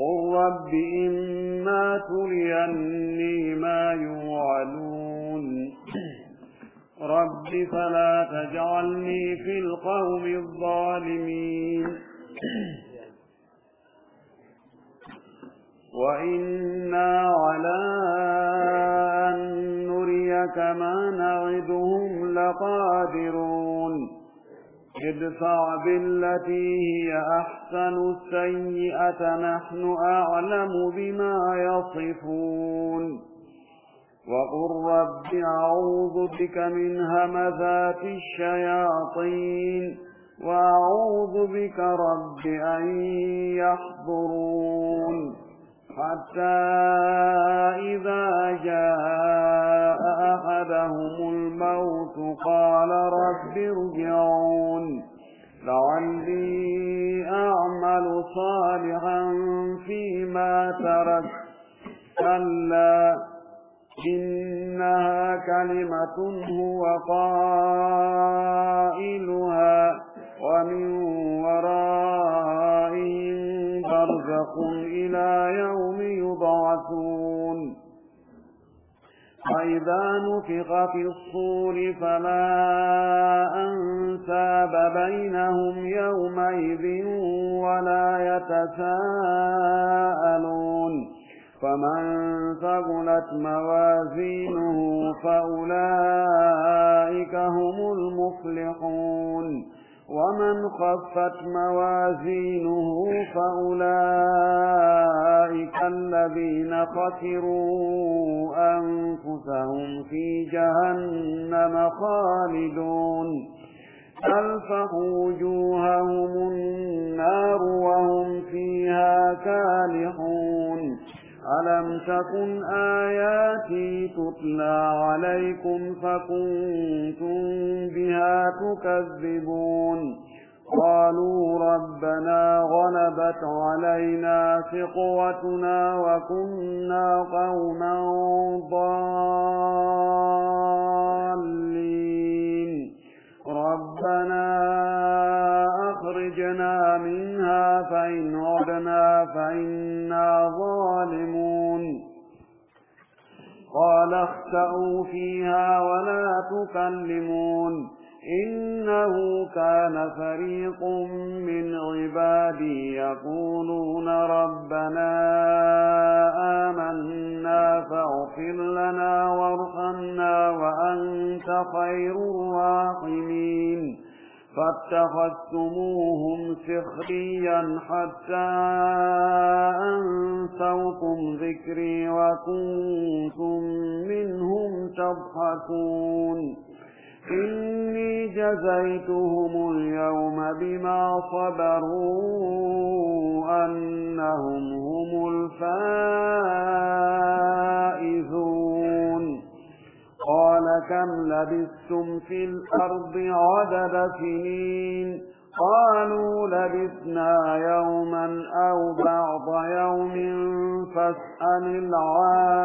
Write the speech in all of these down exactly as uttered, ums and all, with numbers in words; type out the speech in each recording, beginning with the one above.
قل رب إما تريني ما يوعدون رب فلا تجعلني في القوم الظالمين وإنا على أن نريك ما نعدهم لقادرون ادفع بالتي هي أحسن السيئة نحن أعلم بما يصفون وقل رب أعوذ بك من همزات الشياطين وأعوذ بك رب أن يحضرون حتى إذا جاء أحدهم الموت قال رب ارجعون لعلي أعمل صالحا فيما تركت كلا إنها كلمة هو قائلها ومن ورائهم برزخ إلى يوم يبعثون فإذا نفخ في الصور فلا أنساب بينهم يومئذ ولا يتساءلون فمن ثقلت موازينه فأولئك هم المفلحون ومن خفت موازينه فأولئك الذين خسروا أنفسهم في جهنم خالدون تلفح وجوههم النار وهم فيها كالحون ألم تكن آياتي تتلى عليكم فكنتم بها تكذبون قالوا ربنا غلبت علينا شقوتنا وكنا قوما ضالين ربنا أخرجنا منها فإن عدنا فإنا ظالمون قال اخسئوا فيها ولا تكلمون إنه كان فريق من عبادي يقولون ربنا آمنا فاغفر لنا وارحمنا وأنت خير الراحمين فاتخذتموهم سخريا حتى أنسوكم ذكري وكنتم منهم تضحكون إني جزيتهم اليوم بما صبروا أنهم هم الفائزون قال كم لبثتم في الأرض عدد سنين قالوا لبثنا يوما أو بعض يوم فاسأل العادين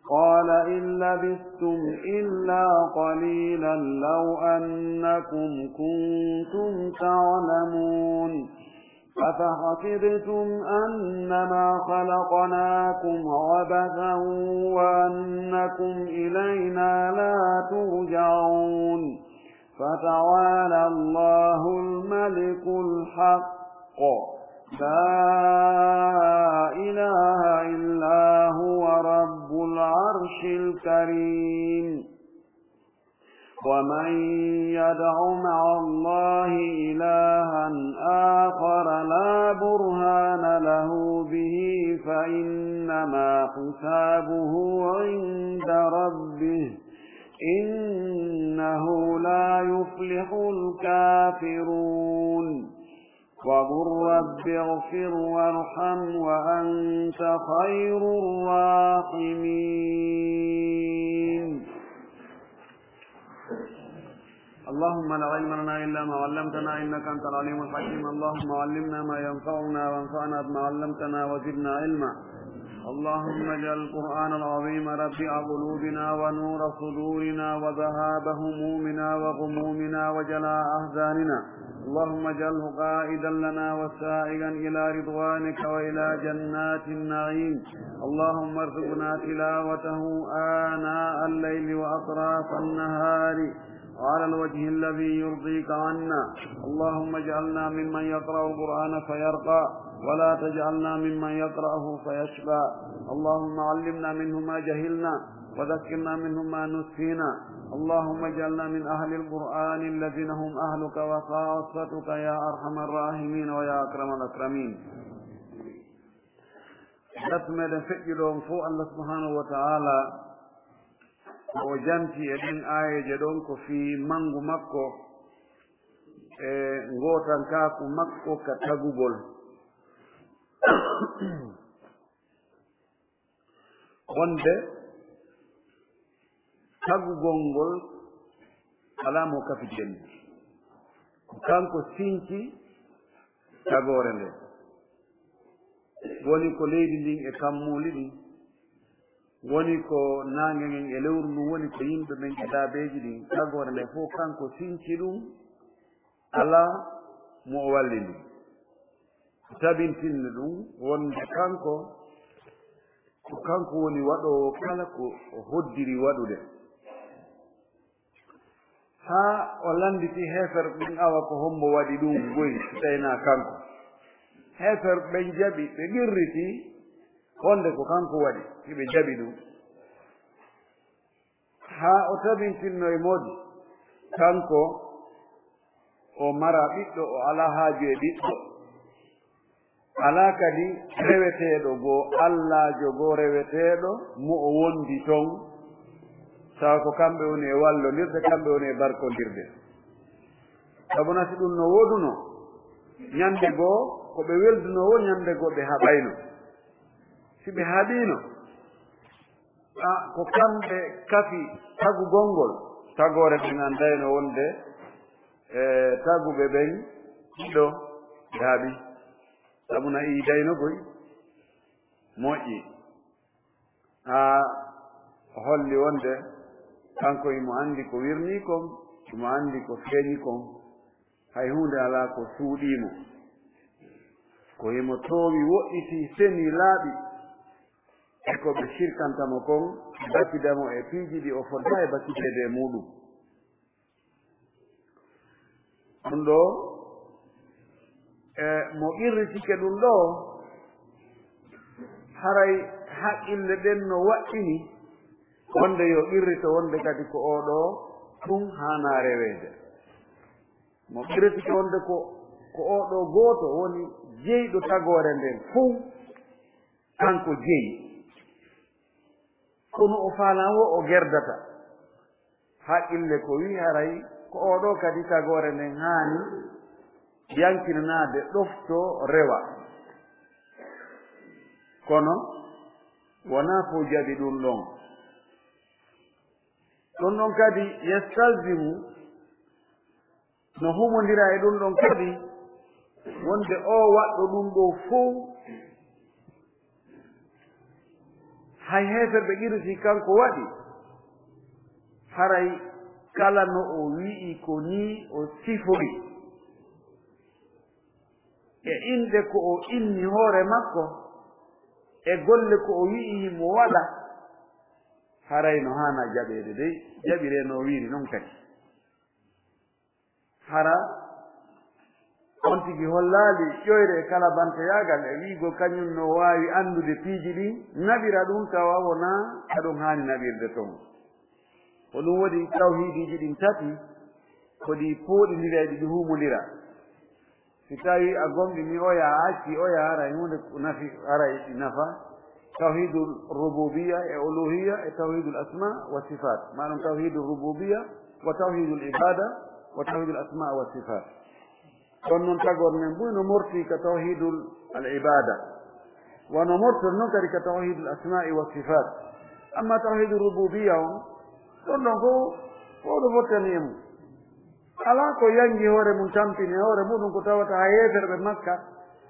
قال إن لبثتم إلا قليلا لو أنكم كنتم تعلمون أفحسبتم أنما خلقناكم عبثا وأنكم إلينا لا ترجعون فتعالى الله الملك الحق لا إله إلا هو رب العرش الكريم ومن يدع مع الله إلها آخر لا برهان له به فإنما حسابه عند ربه إنه لا يفلح الكافرون وقل رب اغفر وارحم وأنت خير الراحمين اللهم لا علم لنا إلا ما علمتنا إنك أنت العليم الحكيم اللهم علمنا ما ينفعنا وانفعنا بما علمتنا وزدنا علما اللهم اجعل القرآن العظيم ربيع قلوبنا ونور صدورنا وذهاب همومنا وغمومنا وجلاء أحزاننا اللهم اجعله قائدا لنا وسائقا إلى رضوانك وإلى جنات النعيم. اللهم ارزقنا تلاوته آناء الليل وأطراف النهار وعلى الوجه الذي يرضيك عنا. اللهم اجعلنا ممن يقرأ القرآن فيرقى، ولا تجعلنا ممن يقرأه فيشقى. اللهم علمنا منه ما جهلنا، وذكرنا منه ما نسينا. اللهم اجعلنا من أهل القرآن الذين هم أهلك وخاصتك يا أرحم الراحمين ويا أكرم الأكرمين. Darsu meɗen feƴƴuɗo on fof, Allah subhanahu wa ta'ala ko o janti e ɗen aayeeje ɗon ko fii manngu makko e ngootankaaku makko ka tagugol. Wonde tagugol ngol alaa mo kafitii e mum. Ko kanko sinci tagoore nden. Woni ko leydi ndin e kammuuli ɗin. Woni ko naange ngen e lewru ndun. Woni ko yimɓe ɓen e daabeeji ɗin. Tagoore nden fof kanko sinci ɗum. Alaa mo o wallini. Tabintinne ɗum wonde kanko, ko kanko woni waɗoowo kala ko o hoddiri waɗude. Haa o lannditi heeferɓe ɓen, awa ko hombo waɗi ɗum goy, si tawi naa kanko? Heeferɓe ɓen jaɓi, ɓe qirriti wonde ko kanko waɗi, hiɓe jaɓi ɗum. Haa o tabintinno e moodi, kanko o mara ɓiɗɗo, o alaa haaju e ɓiɗɗo. Alaa kadi reweteeɗo goo, allaajo goo reweteeɗo mo o wondi ton, tawa ko kamɓe woni e wallondirde, kamɓe woni e barkondirde. Sabu na si ɗum no woodunoo, ñande goo ko ɓe weldunoo woo, ñande goo ɓe haɓayno. Si ɓe haɓiino, a, ko kamɓe kafi tagugol ngol, tagoore ɓen anndayno wonde, e, taguɓe ɓen ɗiɗo ɓe haɓi. Sabu na iidayno koy, moƴƴi. A, o holli wonde kanko himo anndi ko wirnii kon, himo anndi ko feeñi kon. Hay huunde alaa ko suuɗii mo. Ko himo toowi, woɗɗitii, senii, laaɓi e ko ɓe sirkanta mo kon, ɓe bakida mo e piiji ɗi o fotaa e bakideede e muuɗum. Ɗum ɗoo, e mo qirritike ɗum ɗoo, haray haqqille ɗen no waɗɗini wonde yo qirrito wonde kadi ko oo ɗoo ɗum haanaa reweede. Mo qirritike wonde ko, ko oo ɗoo gooto woni jeyɗo tagoore nden fow, kanko jeyi. Kono o faalaa woo o gerdata. Haqqille ko wi'i haray ko oo ɗoo kadi tagoore nden haani yankinanaade, ɗoftoo, rewa. Kono wonaa fow jaɓi ɗum ɗon. Ɗum ɗon kadi yastalzimu, no humondira e ɗum ɗon kadi, wonde oo waɗɗo ɗum ɗoo fow, hay heeferɓe qirriti kanko waɗi, haray kala no o wi'i ko nii o sifori, e innde ko o inni hoore makko, e golle ko o wi'i himo waɗa, haray no haana jaɓeede dey, jaɓiree no o wi'iri non kadi. Hara on tigi hollaali ƴoyre e kalabantoyaagal e wi'ugol kañum no waawi anndude piiji ɗin, naɓira ɗum tawa wonaa ka ɗum haani naɓirde ton. Ko ɗum waɗi tawhiidiiji ɗin tati, ko ɗi pooɗindira e ɗi ɗi humondira. Si tawii a gomɗini oya, a accii oya, haray huunde ko nafi, haray ɗi nafa. Tawhiidul rububiyya e uluhiyya e tawhiidul asma wa sifaat. Maanaam tawhiidul rububiyya wa tawhiidul ibaada wa tawhiidul asma wa sifaat. Ɗon non tagor men buy no morti ka tawhiidul al ibaada. Wano mortor non kadi ka tawhiidul asmaa'i wa sifaat. Amma tawhiidul rububiyya on, ɗon ɗon fow, fow ɗo fottani e mum. Alaa ko yangi hoore mum, tampini hoore muɗum, ko tawata haa heeferɓe Makka,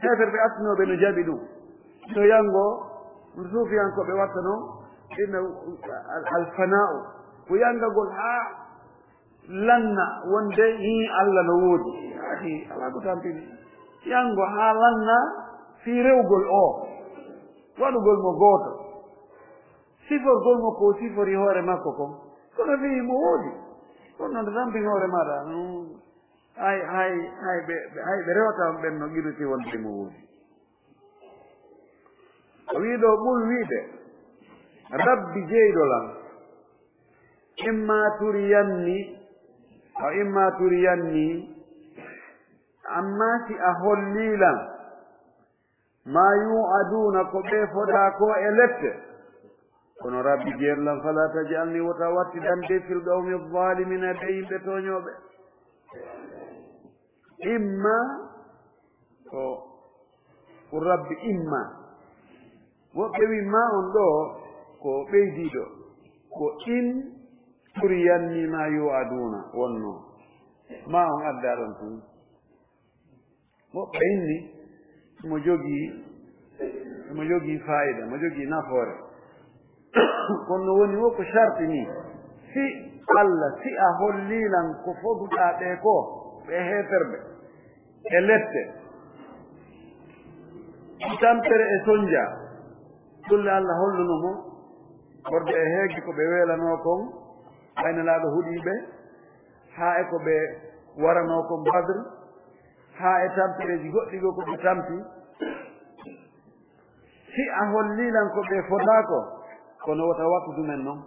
heeferɓe attinooɓe no jaɓi ɗum. No yango, no suufiyankooɓe watta non, inna al-, al-fana'u. Ko yangagol haa lanna wonde hii Allah no woodi. Ati, alaa ko tampini. Yanngo haa lanna fii rewgol o, waɗugol mo gooto. Siforgol mo ko sifori hoore makko kon. Kono fii mo woodi. Kono no tampini hoore maaɗa. Hmm. Hay, hay, hay ɓe, ɓe, hay ɓe rewata on ɓen no qiriti wonde mo woodi. O wii ɗo ɓul wiide, Rabbi jeyɗo lan, imma turiyanni, aw imma turiyanni, amma si a hollii lan, ma yu'aduna ko ɓe fodaa ko e lette, kono Rabbi jeyɗo lan, fala tajalni, wota wattidan de fil qawmi zalimina, ɓe yimɓe tooñooɓe. Imma ko, ko Rabbi imma. Woɓɓe wi ma on ɗo ko ɓeydiiɗo, ko in turiyanni ma yu'aduna wonno. Ma on adda ɗon tun. Woɓɓe inni mo jogii, mo jogii faayida, mo jogii nafoore. Kono no woni wo ko sharti ni, si Allah, si a hollii lan ko foduɗaa ɓe ko, ɓe heeferɓe, e lette, e tampere e sonja, ɗulle Allah holluno mo, ɓorde e heege ko ɓe weelanoo kon, ay Nelaaɗo huɗii ɓe, haa e ko ɓe waranoo kon Badr, haa e tampereeji goɗɗi goo ko ɓe tampi. Si a hollii lan ko ɓe fodaako, kono wota wattu ɗumen non.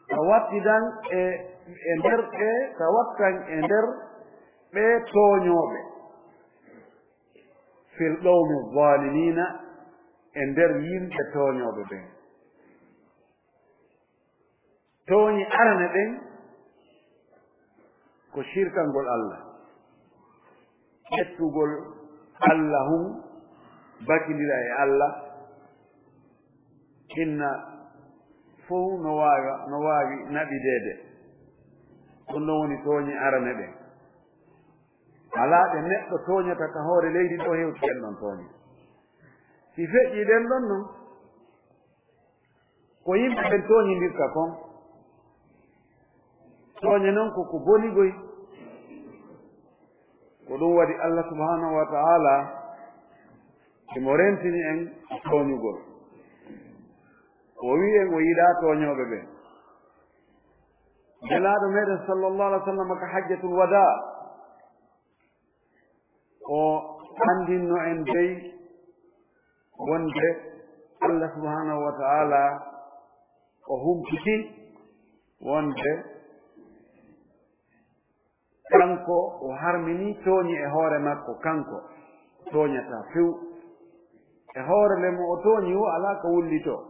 Ka wattidan e, e nder ɓe, ka wattan e nder ɓe tooñooɓe. Fil qawmi zalimina, e nder yimɓe tooñooɓe ɓen. Tooñe arane ɗen ko shirkangol Allah, ƴettugol Allah hun bakindira e Allah. Inna fow no waawa, no waawi naɓideede. Ɗum ɗon woni tooñe arane ɗen. Alaa ɗe neɗɗo tooñata ka hoore leydi ɗo hewti ɗen ɗon tooñe. Si feƴƴii ɗen ɗon non, ko yimɓe ɓen tooñindirta kon. Tooñe non ko ko boni goy. Ko ɗum waɗi Allah subhanahu wa ta'ala himo rentini en tooñugol. O wi'i en o yiɗaa tooñooɓe ɓen. Nelaaɗo meɗen sallallahu alaihi wasallam ka hajjatul wada, o anndinno en dey wonde Allah subhanahu wa ta'ala o humpiti wonde kanko o harmini tooñi e hoore makko, kanko tooñata few. E hoore le mo o tooñi wo alaa ko wullitoo.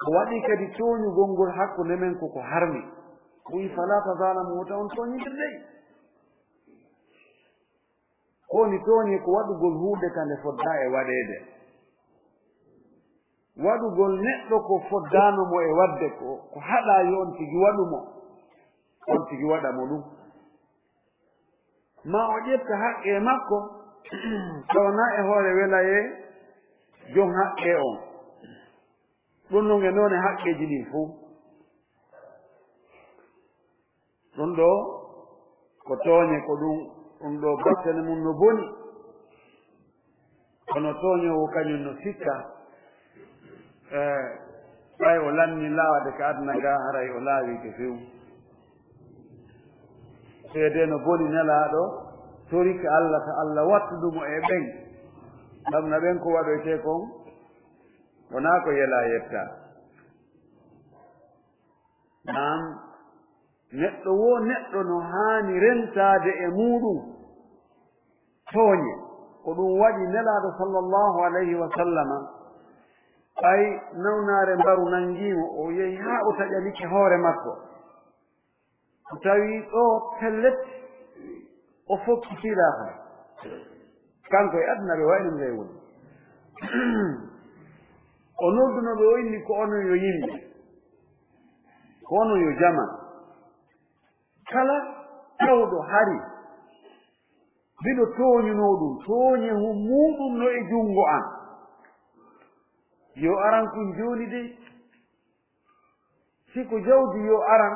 O waɗi kadi tooñugol ngol hakkunde men ko ko harmi. O wi'i, "Falaa tazalamu, wota on tooñindir dey." Ko woni tooñe ko waɗugol huunde ka nde foddaa e waɗeede. Waɗugol neɗɗo ko foddaano mo e waɗde ko, ko haɗaa yo on tigi waɗu mo, on tigi waɗa mo ɗum. Ma o ƴetta haqqee makko, tawa na e hoore welayee jon haqqee on. Ɗum non e noone haqqeeji ɗin fow. Ɗum ɗoo ko tooñe, ko ɗum, ɗum ɗoo battane mum no boni. Kono tooñoowo kañum no sikka, e, ɓay o lanni laawade ka aduna ga, haray o laawike few. Seedee no boni Nelaaɗo, torike Allah, ta Allah wattudu mo e ɓen. Ngam na ɓen ko waɗoytee kon, wonaa ko yelaa yettaa. Naam, neɗɗo wo neɗɗo no haani rentaade e muuɗum tooñe. Ko ɗum waɗi Nelaaɗo sallallahu alayhi wa sallama, ɓay nawnaare mbaru nanngi mo, o yehi haa o taƴanike hoore makko. O tawi ɗo pellet, o fokkiti laafa. Kanko e aduna ɓe wayno no ɓe woni. O nodduno ɓe, o inni ko onon yo yimɓe, ko onon yo jama. Kala tawɗo hari mbiɗo tooñunoo ɗum, tooñe hu-, muuɗum no e junngo an. Yo aran kun jooni dey. Si ko jawdi yo aran,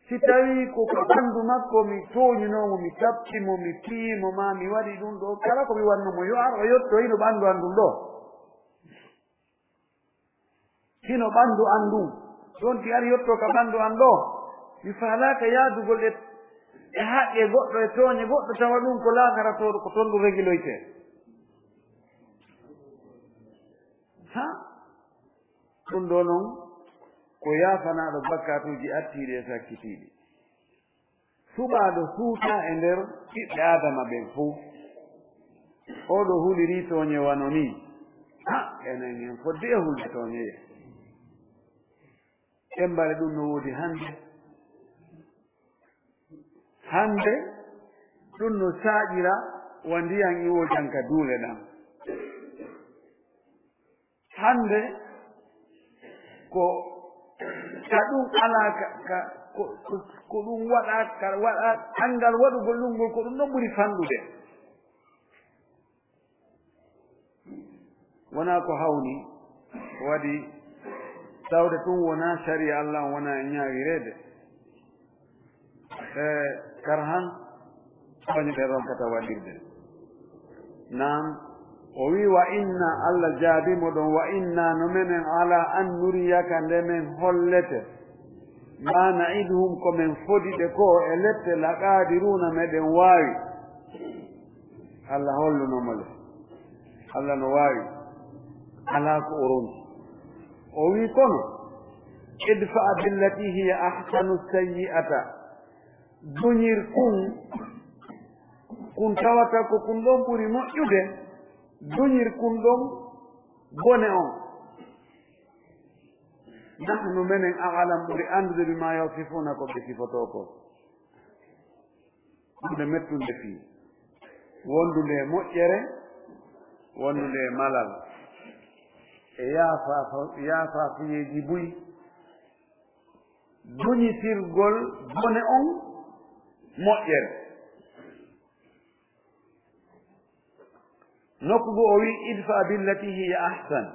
Si tawii ko ka ɓanndu makko mi tooñunoo mo, mi tappi mo, mi piyii mo, maa mi waɗi ɗum ɗoo, kala ko mi waɗnoo mo, yo ar o yotto hino ɓanndu an ɗum ɗoo. Hino ɓanndu an ɗum. Ɗon ti ari yotto ka ɓanndu an ɗoo. Mi faalaaka yaadugol e, e haqqe goɗɗo, e tooñe goɗɗo, tawa ɗum ko laakaratooɗo, ko toon ɗum regiloytee. Ha? Ɗum ɗoo noon, ko yaafanaaɗo bakkaatuuji attiiɗi e sakkitiiɗi. Suɓaaɗo suutaa e nder ɓiɓɓe Aadama ɓen fow. Oo ɗoo hulirii tooñe wano nii. Ha, enen en fodde e hulde tooñeye. Ɗemmbale ɗum no woodi hannde. Hannde, ɗum no saaƴira wa ndiyan iwoojan ka duule ɗan. Hannde ko ka ɗum alaa ka, ka, ko, ko, ko ɗum waɗaa, ka waɗaa, anngal waɗugol ɗum ngol ko ɗum ɗon ɓuri fanɗude. Wonaa ko hawni, ko waɗi tawde tun wonaa sariya Allah on wonaa e ñaawireede. E karhan, tooñe ɗe ronkata waɗirde. Naam, o wi'i, "Wa inna," Allah jaabii mo ɗon, "Wa inna, no menen, ala an nuriyaka, nde men hollete, ma na'iduhum, ko men fodi ɓe ko e lette, la qaadiruna, meɗen waawi." Allah holluno mo le. Allah no waawi. Alaa ko o ronki. O wi'i, "Kono, idfa billati hiya ahsanu sayyi'ata." Duñir kun, kun tawata ko kun ɗon ɓuri moƴƴude, duñir kun ɗon bone on. Nahnu menen a'lam ɓuri anndude bima yasifuna ko ɓe sifotoo ko. Ɓurde mettunde fii. Wondunde e moƴƴere, wondunde e malal. E yaafa, yaafa fiyeeji buy. Duñitirgol bone on moƴƴere. Nokku goo o wi'i, "Idfa billati hiya ahsan.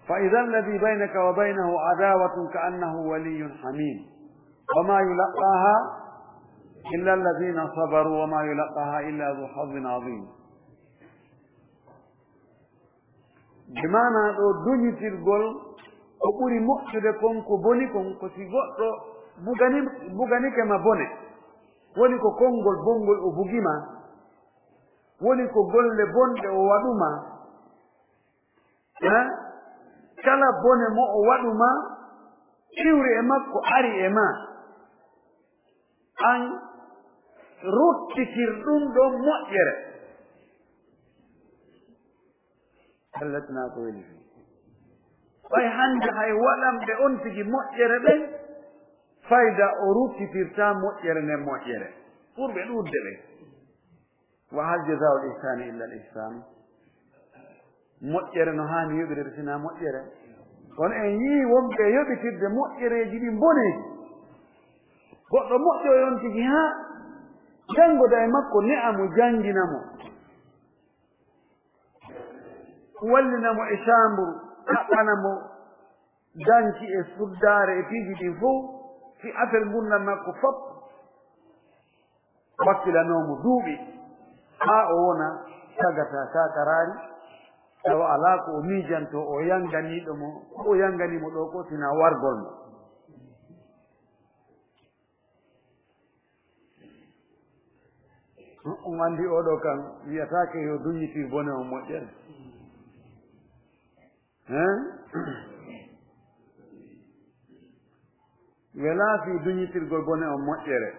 Fa idha alladhi baynaka wa baynahu adawatun ka annahu waliyyun hamim. Wa ma yulaqqaha illa alladhina sabaru wa ma yulaqqaha illa dhu hazzin azim." Bi maanaa ɗoo duñitirgol ko ɓuri moƴƴude kon ko boni kon, ko si goɗɗo bugani-, buganike ma bone. Woni ko konngol bonngol o bugi ma. Woni ko golle bonɗe o waɗu ma. Ha? Kala bone mo o waɗu ma, iwri e makko ari e ma. An ruttitir ɗum ɗon moƴƴere. Pellet, naa ko weli fii. Ɓay hannde hay waɗanɓe on tigi moƴƴere ɓen, fayda o ruttitirtaa moƴƴere nden moƴƴere. Ɓurɓe ɗuuɗde ɓen. Wa hal jazaa'ul ihsaani illa al ihsaan. Moƴƴere no haani yoɓirede sinaa moƴƴere. Kono en yii wonɓe e yoɓitirde moƴƴereeji ɗin boneeji. Goɗɗo moƴƴo e on tigi haa janngoda e makko, ne'a mo, janngina mo. Wallina mo e saamburu, ɗaɓɓana mo danki e suddaare e piiji ɗin fow, fii affaire ngurndan makko fof. Wakkilanoo mo duuɓi, haa o wona tagata kakaraari, tawa alaa ko o miijantoo, o yannganiiɗo mo, ko o yannganii mo ɗoo ko sinaa wargol mo. On anndi oo ɗoo kan wiyataake yo duñitir bone on moƴƴere. Hein? Welaa fii duñitirgol bone on moƴƴere.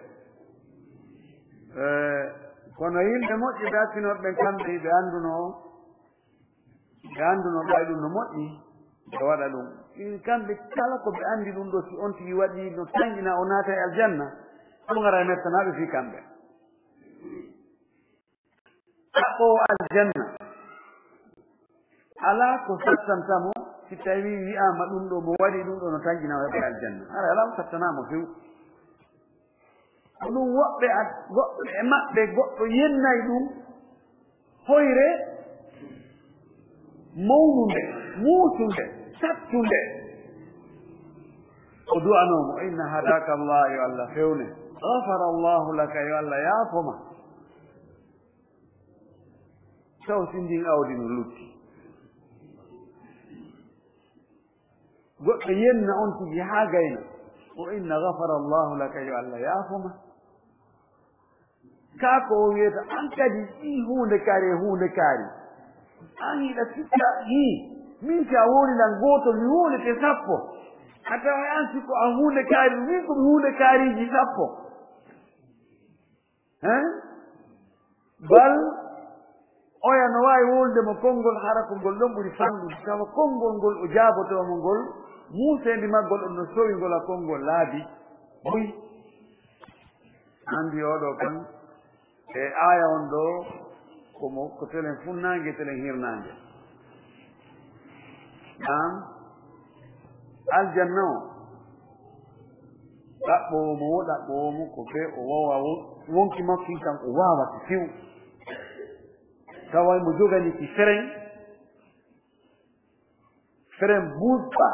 Eh, kono yimɓe moƴƴe ɓe accinooɓe ɓen kamɓe ɓe anndunoo, ɓe anndunoo ɓay ɗum no moƴƴi, ɓe waɗa ɗum. Ɗin kamɓe kala ko ɓe anndi ɗum ɗoo, si on tigi waɗi no tanƴina o naata e aljanna, ɗum ara e mettanaaɓe fii kamɓe. Ɗaɓɓoowo aljanna, alaa ko sattanta mo si tawii wi'aama ɗum ɗoo, mo waɗi ɗum ɗoo no tanƴina o heɓa aljanna. Haray alaa ko sattanaa mo few. Ko ɗum woɓɓe ad-, woɓɓe e maɓɓe goɗɗo yennay ɗum hoyre mawnunde, muusunde, sattunde. O du'anoo mo, "Inna hadaka Allah, yo Allah fewne. Ghafara Allahu laka, yo Allah yaafo ma." Taw si ndin awdi no lutti. Goɗɗo yenna on tigi haa gayna. "O inna ghafara Allahu laka, yo Allah yaafo ma." Kaa ko o wiyata, an kadi ɗi huunde kaari e huunde kaari. An hiɗa sikka, hi, min si a wowlinan gooto, mi wowlete sappo. A tawa an si ko a huunde kaari, min ko mi huunde kaariiji sappo. Hein? Bal, oya no waawi wowlude mo konngol, hara ko ngol ɗon ɓuri fanɗude. Tawa konngol ngol o jaabotoo mo ngol, muuseendi maggol on no sowi ngol a konngol laabi buy. Anndi oɗo kan, e aaya on ɗo, ko mo, ko telen funnaange, telen hirnaange. Naam, aljanna o, ɗaɓɓoowo mo wo, ɗaɓɓoowo mo ko fee o wawa wo, wonki makko kin kan o waawata few. Tawa mo jogani ki feren, feren buuɗɗa,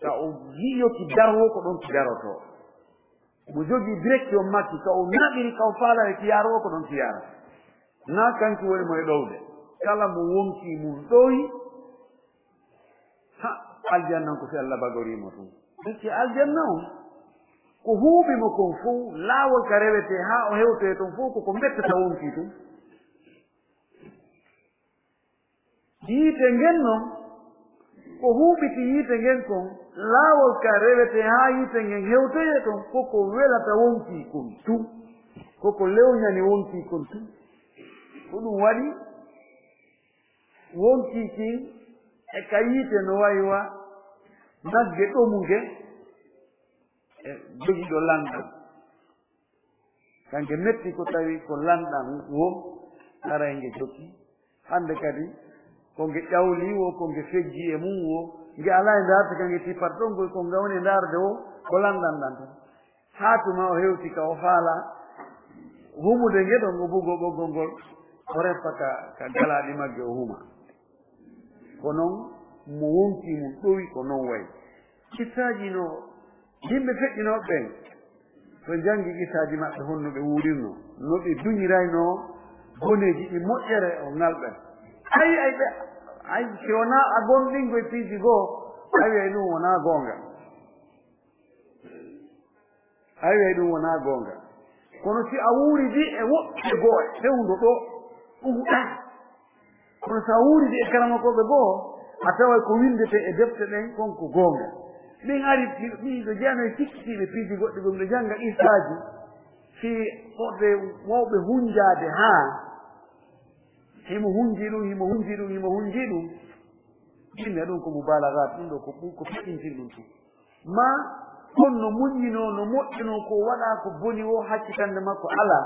ka o yi'o ki darwo ko ɗon ki darotoo. Mo jogii direction makki, ka o naɓiri, ka o faalani ki yaaroo, ko ɗon ki yaara. Na kanki woni mo e ɗowde. Kala mo wonkii mum ɗowi, ha, aljanna ko si Allah bagorii mo tun. Parce que aljanna on, ko huuɓi mo kon fow, laawol ka rewetee haa o hewtoyee ton fow, ko ko mbettata wonkii tun. Yiite ngen non, ko huuɓiti yiite ngen kon, laawol ka rewetee haa yiite ngen hewtoyee ton, ko ko welata wonkii kon tun. Ko ko lewñani wonkii kon tun. Ko ɗum waɗi wonkii kin e ka yiite no wayi wa nagge ɗomunge e jogiiɗo lanɗan. Kanke metti ko tawi ko lanɗan wo, haray nge jokki. Hannde kadi, ko nge ƴawli wo, ko nge fejji e mum wo, nge alaa e ndaarde ka nge tippata ɗon, ko, ko nge woni e ndaarde wo, ko lanɗan ɗan tan. Haa tuma o hewti ka o faala, humude nge ɗon, o bugoo ɓoggol ngol, o reppa ka, ka galaaɗi magge, o huma. Ko non mo wonkii mum ɗowi, ko non wayi. Kissaaji no yimɓe feƴƴinooɓe ɓen, to njanngi kissaaji maɓɓe honno ɓe wuurirnoo, no ɓe duñiraynoo boneeji ɗi moƴƴere o ŋalɓe. Ay, ay, ɓe, ay, si wonaa a gomɗingo e piiji goo, a wi'ay ɗum wonaa goonga. A wi'ay ɗum wonaa goonga. Kono si a wuuridi e woɓɓe goo, fewndo ɗoo, ɗum huɗaa. Kono si a wuuridi e karamokooɓe goo, a taway ko winndetee e defte ɗen kon ko goonga. Min ari, mi, miɗo jeyanoo e sikkitiiɓe piiji goɗɗi goo, miɗo jannga qissaaji fii fodde wawɓe hunjaade haa himo hunji ɗum, himo hunji ɗum, himo hunji ɗum. Jinne ɗum ko mubalagaat, ɗum ɗoo ko ɓu-, ko feƴƴintirɗum tun. Ma on no muññinoo, no moƴƴinoo, ko waɗaa ko boni woo, hakkitannde makko alaa.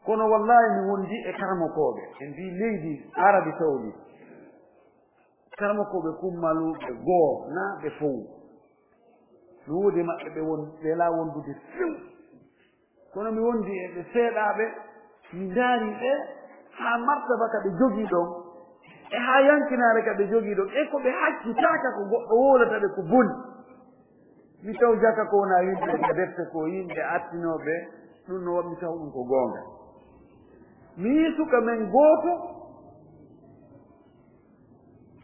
Kono wallaahi mi wondi e karamokooɓe e ndii leydi Arabi Saudi. Karamokooɓe kummaluuɓe goo, naa ɓe fow. No woodi e maɓɓe ɓe won-, ɓe laa wondude few. Kono mi wondi e ɓe seeɗaaɓe, mi ndaari ɓe haa martaba ka ɓe jogii ɗon, e haa yankinaare ka ɓe jogii ɗon, e ko ɓe hakkitaaka ko goɗɗo wowlata ɓe ko boni. Mi taw jaka ko wona yimɓe ka defte ko yimɓe attinooɓe, ɗum no waɗi mi taw ɗum ko goonga. Mi yii suka men gooto,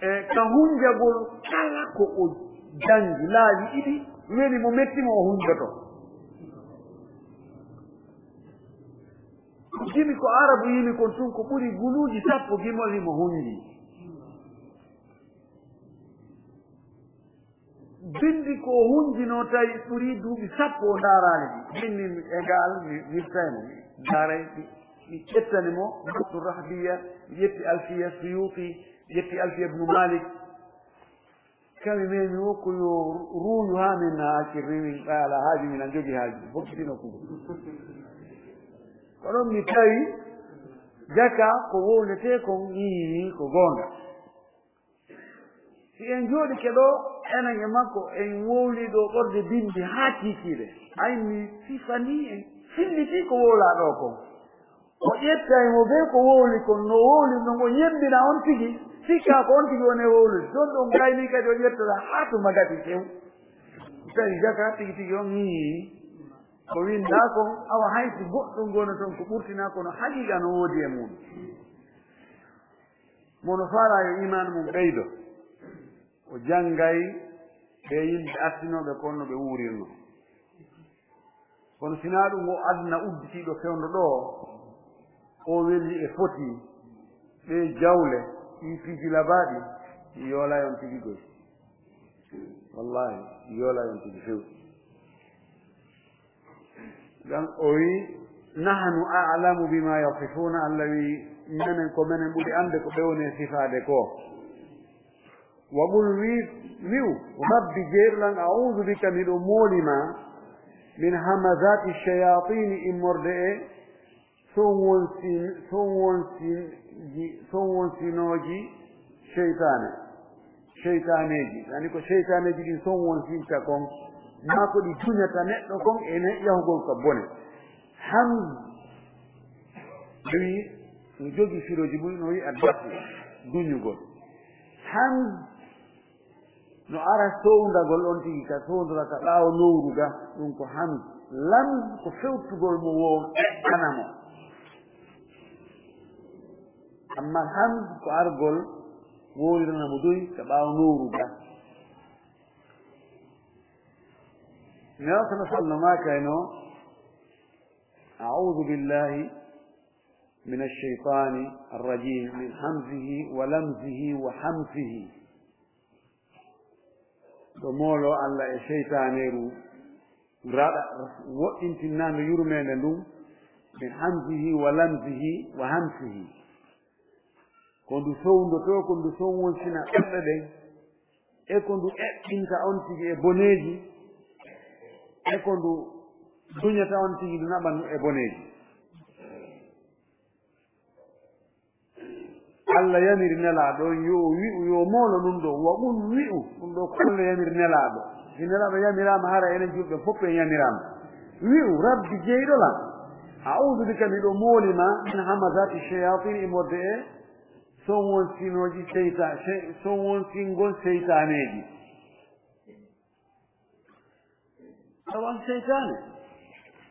e ka hunjagol kala ko o janngi laawi ɗiɗi, weli mo metti mo o hunjoto. Gimi ko Arabu yimi kon tun ko ɓuri guluuji sappo gimol himo hunji. Bindi ko o hunjinoo tawi ɓuri duuɓi sappo o ndaaraali ɗi. Min, min égal, mi wirtay mo, mi ndaaray, mi, mi ƴettani mo Naftu Rahbiya, mi ƴetti Alfiya Suyuti, mi ƴetti Alfiya Ibnu Malik. Kami memi o ko yo ruuyu haa min na accir ni min ɓay alaa haaju, min an jogi haaju. Fokkitino kugo. Ko ɗon mi tawi jaka ko wowletee kon ni ko goonga. Si en jooɗike ɗoo, enen e makko, en wowlii ɗoo ɓorde binndi haa kiikiiɗe. Ay, mi sifanii en, fillitii ko wowlaa ɗoo kon. O ƴettay mo bee ko wowli kon, no wowli non, o ñemmbina on tigi, sikkaa ko on tigi woni e wowlude. Ɗon ɗon gayni kadi o ƴettora haa tuma gati few. Tawi jaka tigi tigi on yii. Ko windaa kon, awa hay si goɗɗum gona ton ko ɓurtinaa, kono haqiqa no woodi e mum. Mo no faalaa yo iimaan mum ɓeydo. O janngay ɓe yimɓe artinooɓe kon no ɓe wuurirno. Kono sinaa ɗum o aduna udditiiɗo fewndo ɗoo, o weli e foti, ɓe jawle, ɗi piiji labaaɗi, ɗi yoolay on tigi goy. Wallahi, ɗi yoolay on tigi few. Ngam o wi, "Nahnu a'lamu bima yasifuna," Allah wi, "Menen ko menen ɓuri annde ko ɓe woni e sifaade ko." Wa qul wi-, wi'u, "Rabbi jeyɗo lan, a'udhu bika, miɗo mooli ma, min hamazati shayatini, immorde e son wonsin-, son wonsinji, son wonsinooji seytaane, seytaaneeji." Yani ko seytaaneeji ɗin son wonsinta kon, maa ko ɗi duñata neɗɗo kon e ne yahugol ka bone. Hamz, ɓe wi, no jogi firooji mum, no wi addafu, duñugol. Hamz, no ara sowndagol on tigi ka sowndora ka ɓaawo nowru ga, ɗum ko hamz. Lamz ko fewtugol mo woo ɗeɗɗana mo. Amma hamz ko argol wowlirana mo doy ka ɓaawo nowru ga. Nela sala sallam maakayno, "A'udhu billahi min ash-shaytani ar-rajim, min hamzihi wa lamzihi wa hamzihi." Ɗo moolo Allah e seytaaneeru raɗa woɗɗintinnaandu yurmeende ndun, min hamzihi wa lamzihi wa hamzihi. Ko ndu sowndotoo, ko ndu son wonsina ɓerɗe ɗen, e ko ndu eɓɓinta on tigi e boneeji, e ko ndu duñata on tigi, ndu naɓa ndu e boneeji. Allah yamiri Nelaaɗo on yo o wi'u, yo o moolo ɗum ɗo, wa qul, wi'u, ɗum ɗo ko Allah yamiri Nelaaɗo. Si Nelaaɗo yamiraama, hara enen julɓe fof en yamiraama. Wi'u, "Rabbi, jeyɗo lan, a'udhu bika, miɗo mooli ma, min hamazati shayatin, immorde e son wonsinooji seyta-, sey-, son wonsingol seytaaneeji." Tawan seytaane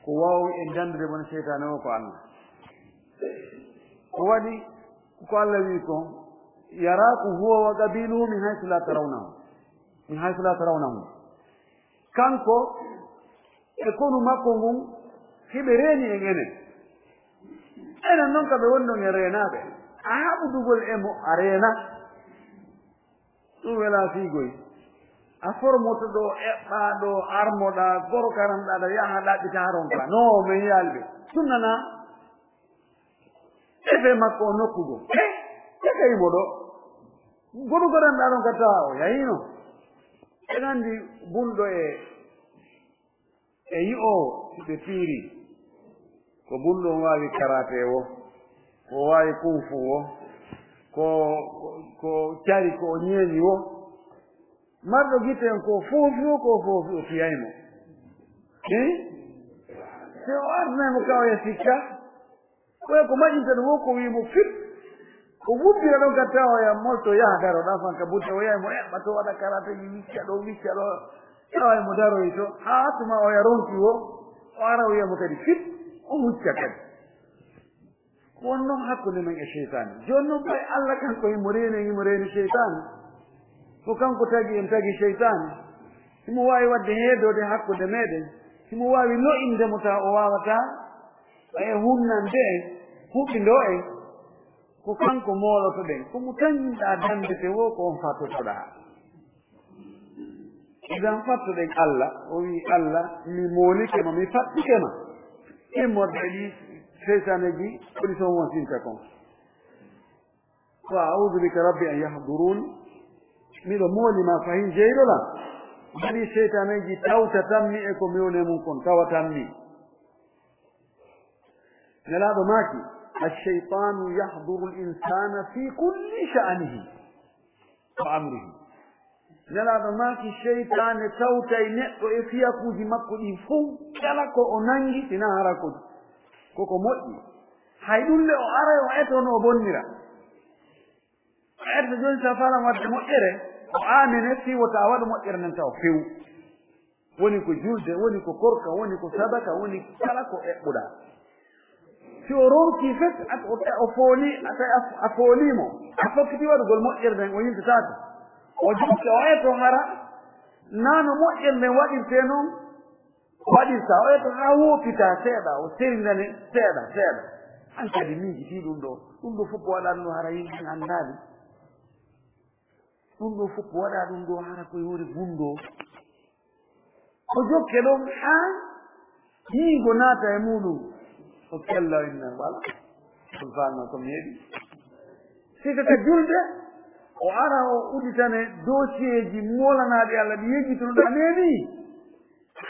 ko waawi en danndude wona seytaane o ko Allah. Ko waɗi ko Allah wi ko, "Yaraakum huwa wa qabiluhu min haythu la tarawnahum, min haythu la tarawnahum." Kanko e konu makko ngun hiɓe reeni en enen. Enen non ka ɓe woni ɗon en reenaaɓe. A haɓudugol e mo a reena. Ɗum welaa fiigoy. A formoto ɗo, eɓɓaa ɗo, armoɗaa, goro karanɗaa ɗo, yaha ɗaɓɓita haron ka. No, men yaali ɓe. Sunna na? Efe makko o nokkugo. Eh, e kay mo ɗo. Goɗo karanɗaa ɗon ka tawa o yahino. En anndi bunɗo e E yi'oowo si ɓe piiri, ko bunɗo on waawi karaate wo, ko waawi kung fu wo, ko, ko, ko cari ko o ñeeñi wo. Marɗo gite en ko foofi wo, ko foofi o fiyay mo. Hi? Se o ardinay mo ka o ya sikka, Ko e ko maƴinta ɗum o, ko wii mo fit. O wubbira ɗon ka tawoya molto yaha daro ɗa fan ka butte, o yahi mo eɓɓa to waɗa karateji wicca ɗo, wicca ɗo. Tawa mo daroyi to, haa tuma o ya ronki wo, o ara o wiya mo kadi fit, o hucca kadi. Ko won noon hakkunde men e seytaane. Jooni noon ɓay Allah kanko himo reeni en, himo reeni seytaane. Ko kanko tagi en, tagi seytaane. Himo waawi waɗde heedoode hakkunde meɗen. Himo waawi lo'inde mo tawa o waawataa. Ɓay hunnande en, huɓindoo en, ko kanko moolotoɗen. Ko mo tan yimɗaa danndete wo, ko on fattotoɗaa. Idan fattoɗen Allah, o wi'i, "Allah, mi moolike ma, mi fattike ma." Immorde e ɗi seytaneeji, ko ɗi ton wonsinta kon. Wa a'udhu bika rabbi an yahdurun. Miɗo mooli ma fahin jeyɗo lan. Waɗi seytaneeji tawtatammi e ko mi woni e mum kon, tawatammi. Nelaaɗo maaki, "Ash-shaytanu yahduru al-insana fi kulli sha'nihi wa amrihi." Nelaaɗo maaki, seytaane tawtay neɗɗo e fiyakuuji makko ɗin fow, kala ko o nangi, sinaa hara ko, koko moƴƴi. Hay ɗum le o aray o eto no o bonnira. O eto jooni sa faala waɗde moƴƴere, o aamine fii wota a waɗu moƴƴere nden taw few. Woni ko julde, woni ko korka, woni ko sadaka, woni kala ko eɓɓuɗa. Si o ronki fes, a, o, o fooli, a, a, a fooli mo, a fokkiti waɗugol moƴƴere nden, o yiltataako. O jokka, o eto hara, naa no moƴƴere nden waɗirtee non, waɗirta, o eto haa woopita seeɗa, o sendane seeɗa, seeɗa. An kadi miijitii ɗum ɗo, ɗum ɗo fof ko waɗa ɗum ɗo hara yimɓe anndaali. Ɗum ɗo fof ko waɗa ɗum ɗo hara ko yoori gunndoo. O jokke ɗon haa yiigo naata e muuɗum. O kella o inna, wala. Ɗum faama ko mi heɓi. Sika ka julde, o ara o uditane dossier ji moolanaaɗi Allah ɗi yejjitonoɗaa neeni.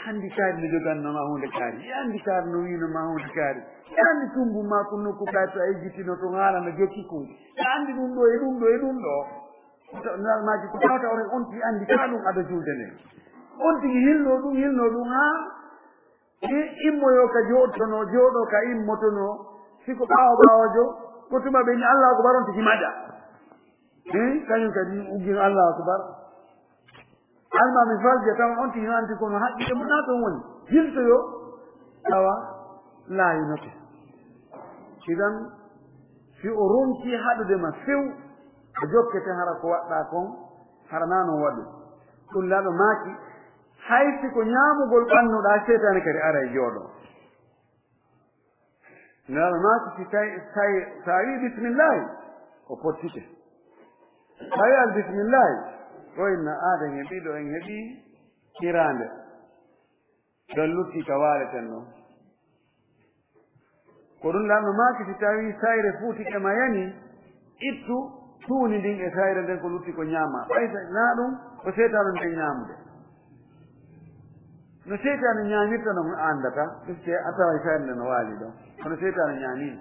Anndi kaari no jogannoo ma huunde kaari. Anndi kaari no wiino ma huunde kaari. Anndi tummbu ma ko nokku kaari to a yejjitino to haala no jokki kuuɗe. Anndi ɗum ɗo e ɗum ɗo e ɗum ɗo. Ko ta-, nal maaji ko tawata oto on tigi anndi kala ɗum ado julde nde. On tigi hilno ɗum, hilno ɗum haa i-, immoyo ka jooɗotonoo, jooɗo ka immotonoo. Si ko ɓaawo ɓaawojo, ko tuma ɓe ni Allahu akbar on tigi maƴa. Eh, kañum kadi uggino Allahu akbar. Almaami falja tawa on tigi no anndi kono haqqille mum naa toon woni. Hiltoyo tawa laayinoke. Idan, si o ronki haɗude ma few, a jokkete hara ko waɗɗaa kon, hara naa non waɗu. Ɗum laaɗo maaki, hay si ko ñaamugol ɓannuɗaa, seytaane kadi aray jooɗoo. Nelaɗo maaki si tawi, tawi, so a wii bismillahi, o pottike. So a wii al bismillahi, o inna aaden e ɗiɗo en heɓi hiraande. Ɗon lutti ka waaleten ɗon. Ko ɗum lanno maaki si tawi sayre fuutike ma yani, ittu tuuni ndin e sayre nden ko lutti ko ñaama. Ɓay sa-, naa ɗum ko seytaanu nden ñaamude. No seytaane ñaamirta non a anndata, puisque a taway sayre nden no waali ɗon. Kono seytaane ñaamii.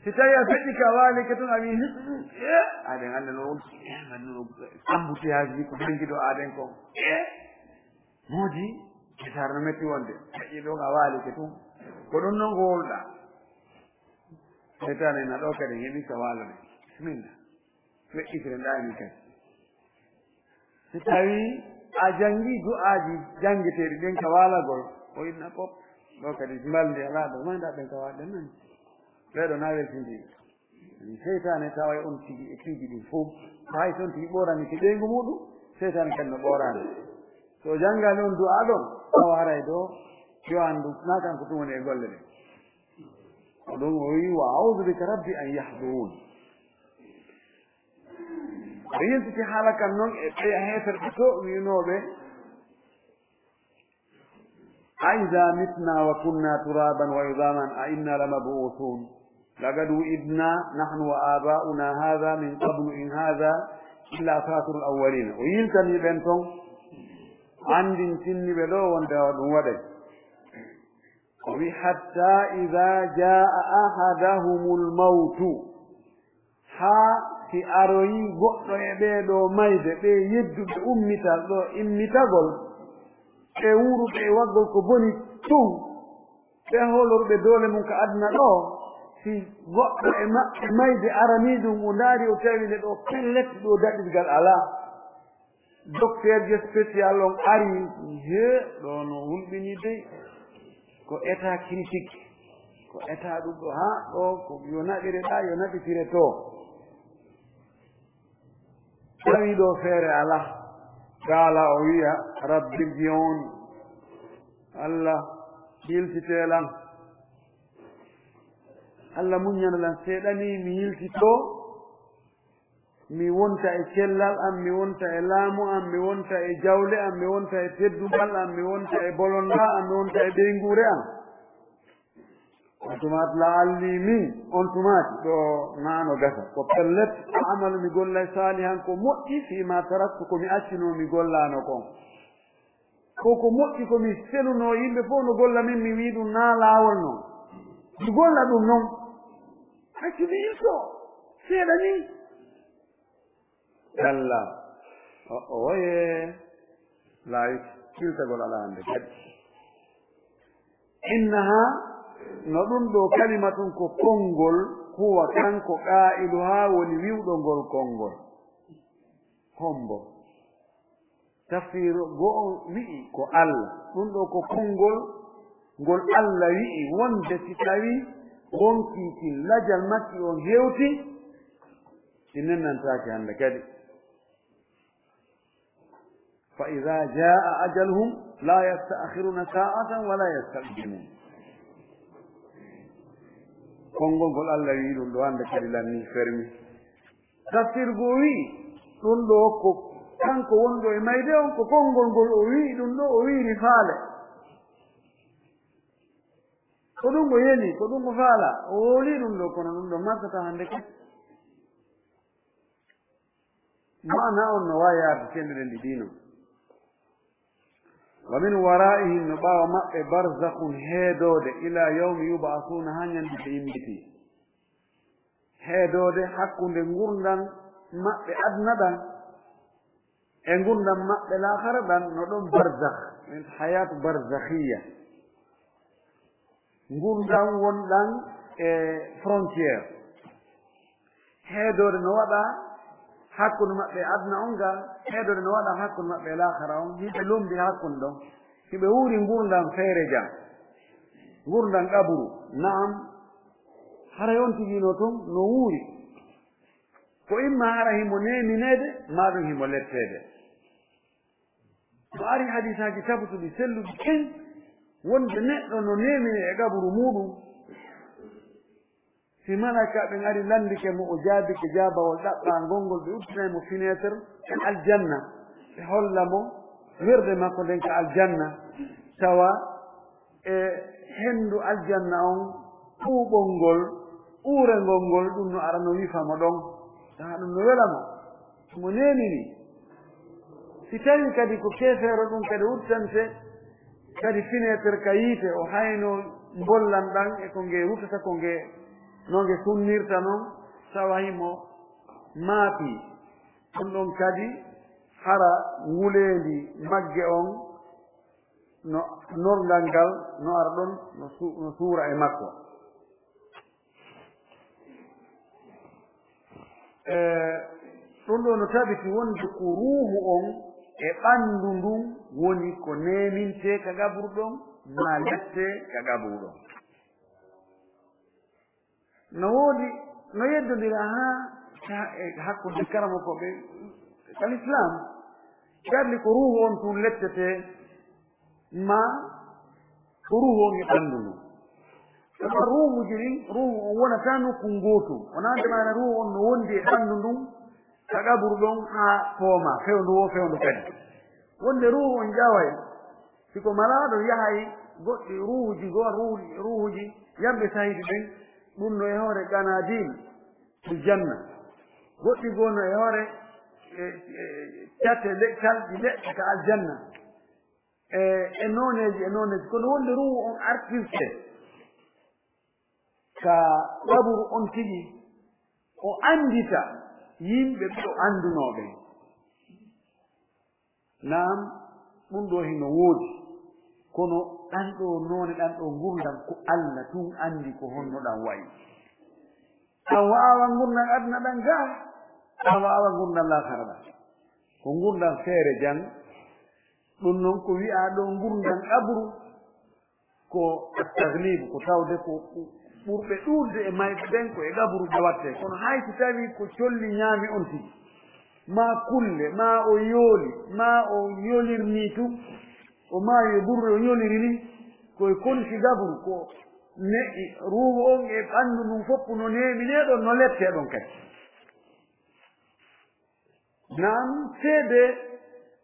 Si tawi a feƴƴi ka waalike tun a wii, "Hmm, hmm, eh, aɗen annda no wonti, eh, mbaɗi no embouteillage ni ko nangi ɗo aɗen kon." Eh, moodi, e sar no metti wonde. Feƴƴi ɗon a waalike tun. Ko ɗum non ko wowluɗaa. Seytaane na ɗo kadi heɓi ka waalade. Bismillah. Weƴƴitire ɗaani kadi. Si tawii a janngii du'aaji janngeteeɗi ɗin ka waalagol, o inna pop, ɗo kadi mbalndi alaa ɗo, mayda ɗen ka waɗɗen nan. Ɓee ɗo na weltindii. Ani seytaane taway on tigi e piiji ɗin fof. Hay si on tigi ɓoorani si ɓeyngu muuɗum, seytaane kadi no ɓooraani. So o janngaani on du'aa ɗon, tawa haray ɗo, yo anndu, na kanko tun woni e golle ɗen. Ko ɗum o wi'i, "Wa a'udhu bika rabbi an yahdurun." O yiltiti haala kan non e ɓeya heeferɓe to wi'unooɓe, "A idha mitna wa kunna turaban wa idhaman a inna lamab'uthun. Laqad wu'idna nahnu wa aba'una hadha min qablu in hadha illa asatirul awwalin." O yiltani ɓen ton, anndintini ɓe ɗo wonde ɗum waɗay. O wi, "Hatta idha jaa ahadahumul mawtu." Haa si aroyi goɗɗo e ɓee ɗoo mayde, ɓee yedduɓe ummital ɗoo immitagol, ɓee wuuruɓe e waɗgol ko boni tun, ɓee hoolorɓe doole mum ka aduna ɗoo, si goɗɗo e maɓɓe mayde aranii ɗum, o ndaari o tawi nde ɗoo pellet ɗoo daɗirgal alaa. Dokteerjo spécial on ari, he, ɗo no hulɓini dey. Ko état critique. Ko état ɗum ɗo, ha, ɗo, ko yo naɓire ɗa, yo naɓitire to. Tawi ɗo feere ala. Qala o wiya, "Rabbi irji'un." Allah, yiltite lan. Allah muññana lan, seeɗani mi yiltito. Mi wonta e cellal am, mi wonta e laamu am, mi wonta e jawle am, mi wonta e teddungal am, mi wonta e bolonda am, mi wonta e ɓeynguure am. On tumaati la'alli min, on tumaati ɗo naano gasa. Ko pellet, a'malu mi gollay salihan ko moƴƴi, fii ma taraktu ko mi accuno mi gollano kon. Ko ko moƴƴi ko mi selunoo yimɓe fof no golla min, mi wii ɗum naa laawol non. Mi golla ɗum non. Accu mi yilto. Seeɗa ni. Kalla. O, o woye. Laawi kiltagol alaa hannde kadi. Innaha, no ɗum ɗo kalimatun ko konngol, huwa kanko qaa'iluha woni wi'uɗo ngol konngol. Hombo. Tafsir go'o wi'i ko Allah. Ɗum ɗo ko konngol ngol Allah wi'i wonde si tawi wonkii kin lajal makki on hewti, ɗi nennantaake hannde kadi. Fa iza jaa ajaluhum la yasta'khiruna sa'atan wa la yastaqdimun. Konngol ngol Allah wi'i ɗum ɗo hannde kadi lanni fermi. Tafsir goo wi'i, ɗum ɗo ko kanko wonɗo e mayde on, ko konngol ngol o wi'i ɗum ɗo, o wi'iri faale. Ko ɗum o yeli, ko ɗum o faala, o wowli ɗum ɗo, kono ɗum ɗo marsata hannde kadi. Maana on no waawi yaade sende ɗen ɗi ɗiino. Wa min wara'ihim, no ɓaawo maɓɓe, barzakhun, heedoode, ila yawmi yub'athuna, haa ñande ɓe immiti. Heedoode hakkunde ngurndan maɓɓe aduna ɗan e ngurndan maɓɓe laakhara ɗan, no ɗon barzakh, min hayatu barzakhiyya. Ngurndan wonɗan e frontière. Heedoode no waɗa hakkunde maɓɓe e aduna on ga, heedoode no waɗa hakkunde maɓɓe e laakhara on. Hiɓe lombi hakkunde ɗon. Hiɓe wuuri ngurndan feere jan. Ngurndan qaburu. Na'am. Haray on tigi no ton, no wuuri. Ko imma hara himo neemineede, maa ɗum himo letteede. No ari hadiisaaji tabutuɗi selluɗi ken, wonde neɗɗo no neemine e qaburu muuɗum. Si malaa'ikaaɓe ngari lanndike mo, o jaabike jaabawol ɗaɓɓaangol ngol, ɓe udditanay mo fineeter e aljanna, ɓe holla mo werde makko nden ka aljanna, tawa e henndu aljanna on, ɓuuɓol ngol, uurengol ngol, ɗum no ara no wifa mo ɗon. Taa ɗum no wela mo, mo neemini. Si tawii kadi ko keefeero, ɗum kadi udditante kadi fineeter ka yiite, o hayno mbollan ɗan e ko nge rutata, ko nge, no nge sunnirta non, tawa himo maapi. Ɗum ɗon kadi hara nguleendi magge on, no norgal ngal no ara ɗon, no su-, no suura e makko. E, ɗum ɗo no tabiti wonde ko ruuhu on e ɓanndu ndun woni ko neemintee ka qaburu ɗon, maa lettee ka qaburu ɗon. No woodi, no yeddondira haa ka-, e hakkunde karamokooɓe al Islam. Darli ko ruuhu on tun lettetee, maa ko ruuhu on e ɓanndu ndun. Sabu ruuhuuji ɗin, ruuhu on wonataa nokku ngootu. Wonaa nde maana ruuhu on no wondi e ɓanndu ndun, ka qaburu ɗon haa fooma, fewndo woo fewndo kadi. Wonde ruuhu on ƴaway, si ko malaaɗo yahay goɗɗi ruuhuuji goo, ruuhu-, ruuhuuji yamɓe sahiiɗi ɓen, ɗum no e hoore qanaadil fil janna. Goɗɗi goo no e hoore, e, e, cate le-, calɗi leɗɗe ka aljanna. E, e nooneeji, e nooneeji. Kono wonde ruuhu on artirte ka qaburu on tigi, o anndita yimɓe ɓe o anndunoo ɓen. Naam, ɗum ɗoo hino woodi, kono ɗan ɗoo noone, ɗan ɗoo ngurndan, ko Alla tun anndi ko honno ɗan wa'i. An wa'awa ngurndan aduna ɗan gaa, an wa'awa ngurndan laakara ɗan. Ko ngurndan feere jan, ɗum non ko wi'aa ɗoo ngurndan qabru, ko at-taglib, ko tawde ko ɓurɓe ɗuuɗude e mayɓe ɓen ko e qabru ɓe wattee. Kono hay si tawii ko colli ñaami on tigi, maa kulle, maa o yooli, maa o yolirnii tun, o maayi e burre o yoliri ni, ko e konti qabru, ko ne'i ruuhu on e ɓanndu ndun fof no neeminee ɗon, no lettee ɗon kadi. Naam, seede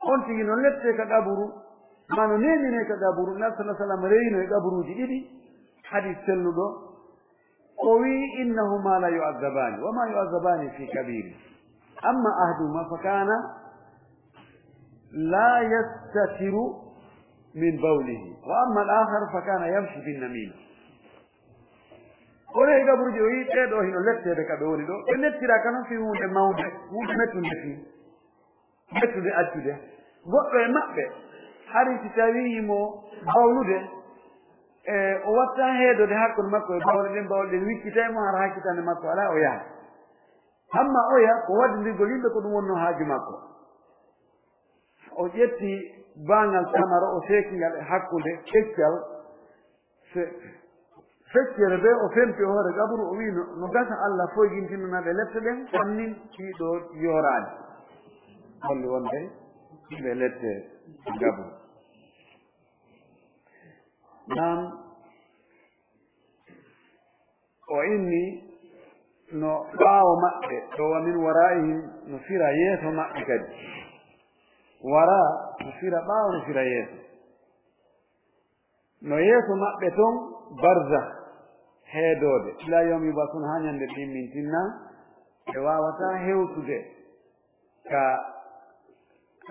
on tigi no lettee ka qaburu, maa no neeminee ka qaburu. Nabi sallallahu alaihi wasallam rewino e qaburuuji ɗiɗi, hadis selluɗo, o wi'i, "Innahuma la yu'azzabani, wa ma yu'azzabani fi kabiri. Amma ahaduhuma fa kana la yastatiru min bawlihi, wa amma al-akhar fa kana yamshi bin namima." O rewi gaburuuji, o yii ɓee ɗoo hino letteede ka ɓe woni ɗoo. Ɓe lettiraa ka non fii huunde mawnde, huunde mettunde fii. Mettunde accude. Goɗɗo e maɓɓe, hari si tawii himo bawlude, e o watta heedode hakkunde makko e bawle ɗen, bawle ɗen wiccitay mo, hara hakkitande makko alaa, o yaha. Amma oya, ko waddindirgol yimɓe ko ɗum wonnoo haaju makko. O ƴetti baangal tamaro, o seeki ngal e hakkunde keccal, se-, feccere bee o fempi hoore qaburu, o wi'i, "No, no gasa Allah foygintinana ɓe lepte ɗen, tan min ɗiɗo yooraani." Holli wonde ɓe lepte qaburu. Naam, o inni no ɓaawo maɓɓe, ɗo wa min waraa'ihim, no fira yeeso maɓɓe kadi. Wara no fira ɓaawo, no fira yeeso. No yeeso maɓɓe ton barzakh, heedoode, ila yawmi yub'athun, haa ñande ɓe immintinna, ɓe waawataa hewtude ka,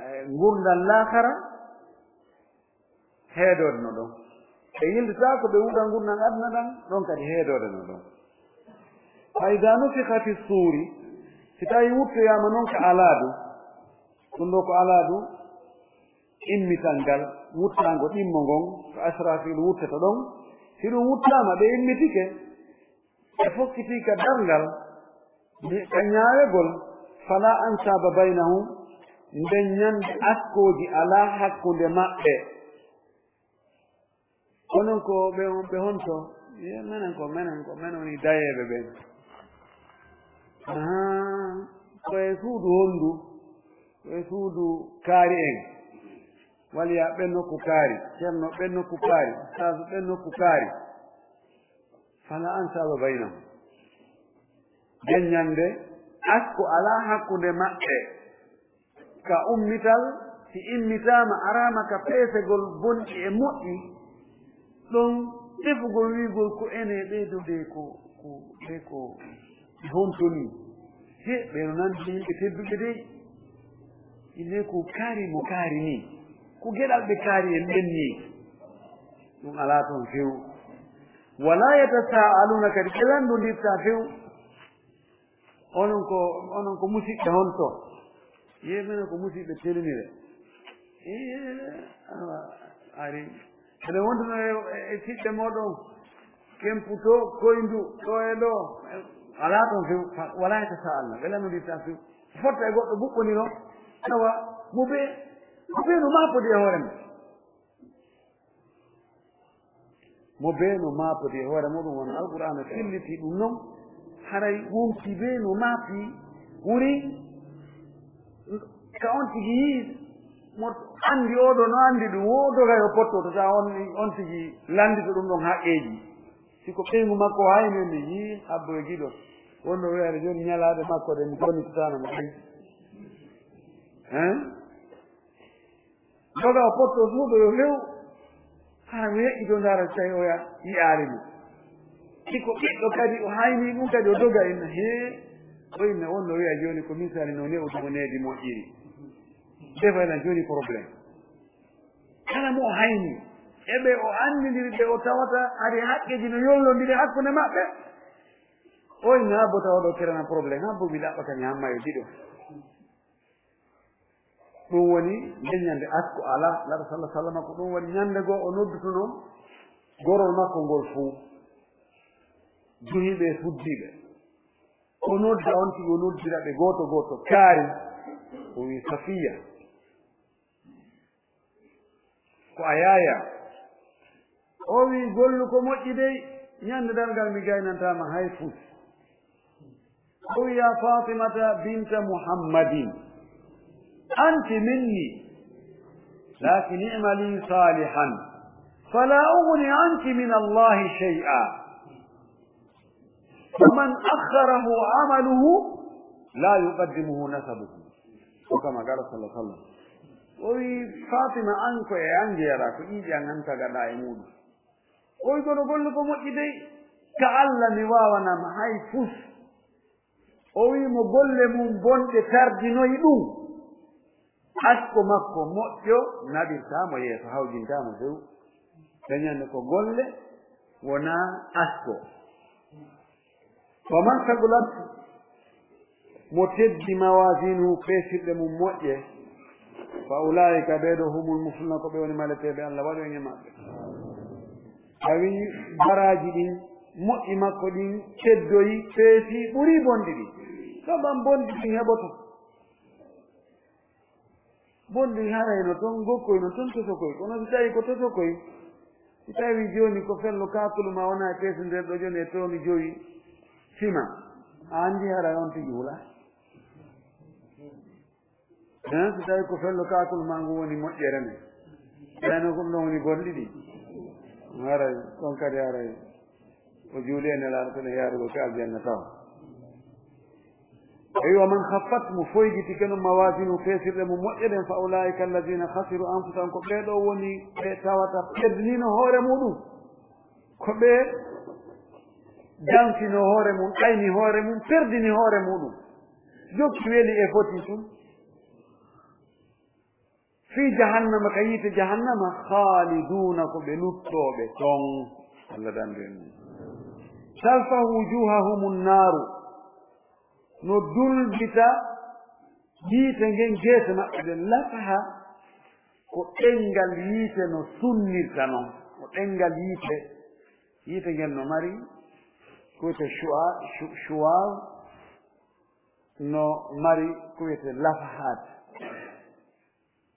eh, ngurndan laakara, heedoode no ɗon. Ɓe yildataa ko ɓe wuura ngurndan aduna ɗan, ɗon kadi heedoode no ɗon. Fa idaa nufikha fi suuri, si tawi wuttoyaama non ka alaadu, ɗum ɗo ko alaadu, immital ngal, wuttaango ɗimmo ngon, ko Asraafiilu wuttata ɗon. Si ɗum wuttaama, ɓe immitike, ɓe fokkitii ka darngal, mi-, ka ñaawegol, falaa ansaaba baynahum, nden ñande askooji alaa hakkunde maɓɓe. Onon ko ɓe, ɓe honto? Ye, menen ko, menen ko, men woni dayeeɓe ɓen. Ahaa, ko e suudu hondu? Ko e suudu kaari en. Waliya ɓen nokku kaari, ceerno ɓen nokku kaari, ustaasu ɓen nokku kaari. Fala ansaaba baynahum. Nden ñande, asko alaa hakkunde maɓɓe. Ka ummital, si immitaama, araama ka peesegol bonɗi e moƴƴi, ɗon tefugol wi'ugol ko ene ɓee do de ko, ko, de ko ɓe honto ni? He, ɓe no nandi yimɓe tedduɓe dey. Ine ko kaari mo kaari ni. Ko geɗal ɓe kaari en ɓen ni. Ɗum alaa toon few. Wala yatasaaluna kadi ɓe lanndondirtaa few. Onon ko, onon ko musiɓɓe honto? Ye, menen ko musiɓɓe telinire. Ee, awa, ari. Eɗen wonduno e, e, e siɓɓe mooɗon. Kempu to, koyndu, ɗo e ɗo. Alaa toon few, fa-, walaa ko sa'alna. Ɓe lanndondirtaa few. Fotta e goɗɗo buɓɓoniro. Tawa, mo bee, mo bee no maapodi e hoore mum. Mo bee no maapodi e hoore muɗum, wano Alqur'aana filliti ɗum non, haray wonki bee no maapi wuri ka on tigi yi'i mo anndi oo ɗoo no anndi ɗum, wo doga yo potto, to tawa on, on tigi lanndito ɗum ɗon haqqeeji. Si ko ɓeyngu makko o hayni, mi yi'i habbo e giɗo. Wonno wi'aade jooni ñalaade makko ɗen, mi toni tutaano mo ɗen. Hein? Doga o potto suuɗo yo few. Hara mi heƴƴi to ndaara tawi oya yi'aali mo. Si ko ɓiɗɗo kadi o hayni ɗum kadi o doga inna hee. O inna on no wi'a jooni ko misali no ne'ude mo needi moƴƴiri. Defa ena jooni problème. Kala mo o hayni, eɓe o anndindiri ɓe o tawata hari haqqeeji no yollondiri hakkunde maɓɓe. O inna bo tawa ɗo kerana problème, ha bo mi ɗaɓɓata mi hamma e giɗo. Ɗum woni nde ñande asko alaa, Laɗo sallallahu sallam ko ɗum waɗi ñande goo o noddutuno gorol makko ngol fuu, duhiiɓe e suddiiɓe. O nodda on tigi, o noddira ɓe gooto gooto, kaari, o wi, "Safiya, ko a yaaya?" O wi, "Gollu ko moƴƴi dey, ñande darngal mi gaynantaama hay fus." O wi, "Ya Fatimata binta Muhammadin, anti minni, lakin i'mali salihan, fala ughni anki min Allahi shay'a. Faman akhkharahu amaluhu, la yuqaddimuhu nasabuhu." O kama qala sallallahu alaihi wasallam. O wi, "Fatima, an ko e an jeyaɗaa, ko ƴiiƴe an an tagaɗaa e muuɗum." O wi, "Kono gollu ko moƴƴi dey, ka Allah mi waawanaama hay fus." O wi mo golle mum bonɗe tardinoyi ɗum. Asko makko moƴƴo naɓirtaa mo yeeso, hawjintaa mo few. Dañande ko golle, wonaa asko. Wa man saqulat, mo teddi mawazinuhu, peesirɗe mum moƴƴe, fa ulaa'ika, ɓee ɗoo, humul muflihuna, ko ɓe woni maleteeɓe, Allah waɗu en e maɓɓe. Tawi baraaji ɗin, moƴƴi makko ɗin, teddoyi, peesi, ɓuri bonɗi ɗin. Saban bonɗi ɗin heɓoto. Bonɗi harayno toon, gokkoyno toon tosokoy. Kono si tawii ko tosokoy, si tawii jooni ko fello kaakolu ma wona e peese nder ɗo jooni e tooni jowi sima, a anndi haray on tigi hula. Hein, si tawii ko fello kaakolu ma ngu woni moƴƴere nde, tawno ko ɗum ɗon woni bonɗi ɗi. Haray, ɗon kadi haray. O juuli e Nelaaɗo, kono yaarugol ka aljanna taw. O wi, "Wa man khaffat", mo foygiti ke non, "mawazinu", feesirɗe mum moƴƴe ɗen, "fa ulaika alladhina khasiru anfusahum", ko ɓee ɗoo woni ɓe tawata perdinino hoore muɗum. Ko ɓe damfino hoore mum, ayni hoore mum, perdini hoore muɗum. Jokki weli e foti tun. Fii jahannama, ka yiite jahannama, khaliduna, ko ɓe luttooɓe ton. Allah dandu en. Talfahu wujuhahumun naru, no dulbita yiite ngen geese maɓɓe ɗen. Lafaha ko ɗenngal yiite no sunnirta non. Ko ɗenngal yiite, yiite ngen no mari ko wiyetee shu'a-, shu-, shu'aw, no mari ko wiyetee lafahat.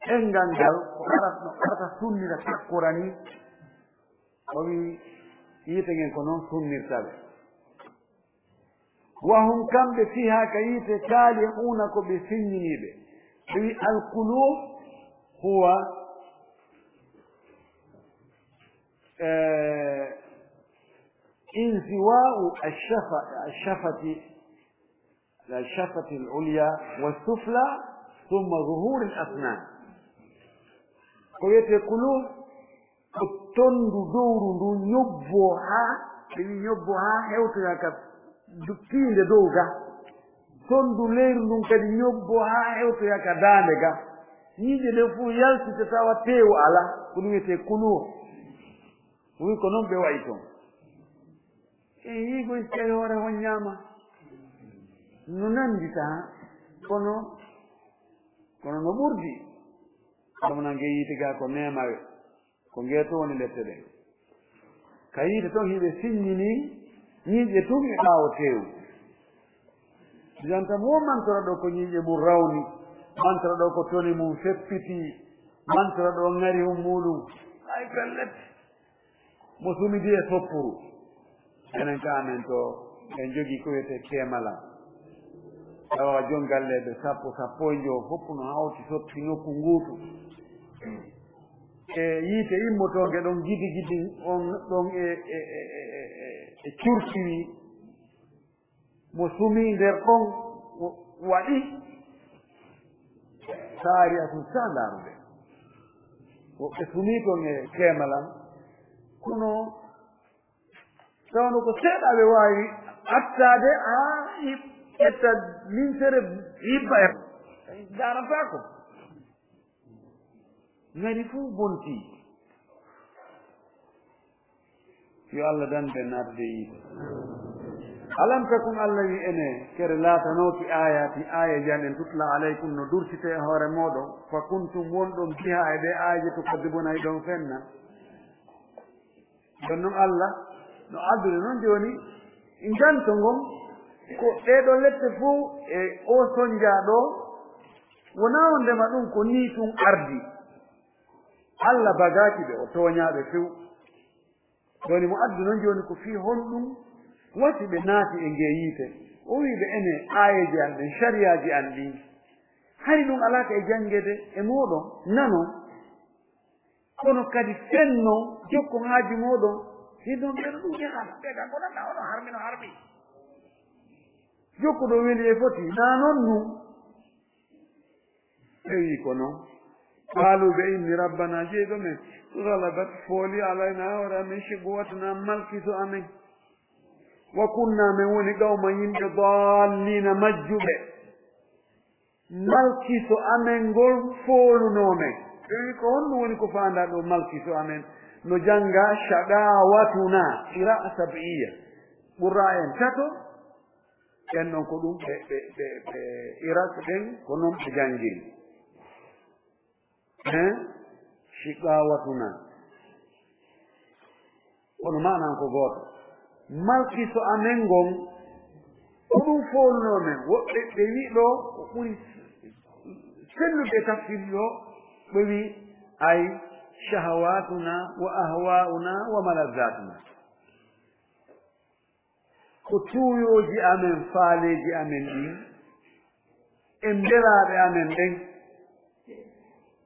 Ɗenngal ngal ko arata, no arata sunnira takkura ni. O wi yiite ngen ko non sunnirta ɓe. Wa hum, kamɓe, fiha, ka yiite, kalihuna, ko ɓe feññiniiɓe. Ɓe wi alkuluh huwa, eh, inziwa'u ashafa-, ashafati, ashafati al-ulya wa sufla, thumma zuhuri al-asnan. Ko wiyetee kuluh, ko tonndu dowru ndun ñobboo haa, ɓe wi ñobboo haa hewtoya ka du-, tiinde dow ga. Tonndu leyru ndun kadi ñobboo haa hewtoya ka daande ga. Ñiiƴe ɗen fof yaltita tawa teewu alaa, ko ɗum wiyetee kuluh. Wi ko non ɓe wa'i ton. En yiigoy si tawi hoore hon ñaama. No nandita, kono, kono no ɓurdi. Ɗum na ngee yiite gaa ko neemawe. Ko ngee to woni lette ɗen. Ka yiite ton hiɓe siññini ñiiƴe tun e ɓaawo teewu. Jonta mo mantora ɗo ko ñiiƴe mum rawni, mantora ɗo ko toni mum feppiti, mantora ɗo ŋari um muɗum. Ay pellet. Mo sumidi e soppuru. Enen ka amen to, en jogii ko wiyetee keemala. Tawa jon galleeɓe sappo, sappo e njowo, fof no hawti soppi nokku nguutu. E yiite immotoonge ɗon gidi gidi, on ɗon e, e, e, e, e, e curtiwi. Mo sumi nder ɗon, o waɗi saari a tun sa ndaarude. Woɓɓe sumi ton e keemalan, kono tawno ko seeɗa ɓe waawi attaade, haa hib-, ƴetta limsere hibba e daarataako. Ngari fof bonti. Yo Allah dandu en naatude e yiite. Alam takun, Allah wi ene, kere laatanooki ayati, aayeeji an ɗen, tutla alaykum, no dursitee e hoore mooɗon, fa kuntum, wonɗon biha e ɗee aayeeji, tukaddibuna, hiɗon fenna. Ɗon non Allah no addude non jooni nganto ngon, ko ɗee ɗoo lette fof e oo sonjaa ɗoo, wonaa wondema ɗum ko nii tun ardi. Allah bagaaki ɓe, o tooñaa ɓe few. Jooni mo addu non jooni ko fii honɗum wati ɓe naati e ngee yiite. O wii ɓe, ene aayeeji an ɗen, sariyaaji an ɗin, hari ɗum alaa ka e janngeede e mooɗon, nanon. Kono kadi fennon, jokkon haaju mooɗon. Hiɗon ɓeɗo ɗum ɓe kala, ɓe kan ko nanɗa ono harmi no harmi. Jokkuɗo weli e foti, naa non ɗum. Ɓe wii ko non. Qaalu, ɓe inni, rabbana, jeyɗo men, galabat, fooli, alayna, hoore amen, shiqwatuna, malkiso amen. Wa kunna, men woni qawman, yimɓe, dallina, majjuɓe. Malkiso amen ngol foolunoo men. Ɓe wii ko honɗum woni ko faandaa ɗoo malkiso amen? No jannga shaqawatuna, qira'a sab'iyya. Qurra en tato, ɓen non ko ɗum ɓe, ɓe, ɓe, ɓe Iraq ɓen, ko non ɓe janngiri. Hein? Shiqawatuna. Kono maanaan ko gooto. Malkiso amen ngon, ko ɗum foolunoo men. Woɓɓe ɓe wii ɗoo ko ɓuri Selluɓe e tafsir ɗo, ɓe wi ay shahawatuna wa ahwauna wa malazatuna. Ko tuuyooji amen, faaleeji amen ɗin, e mberaaɓe amen ɓen,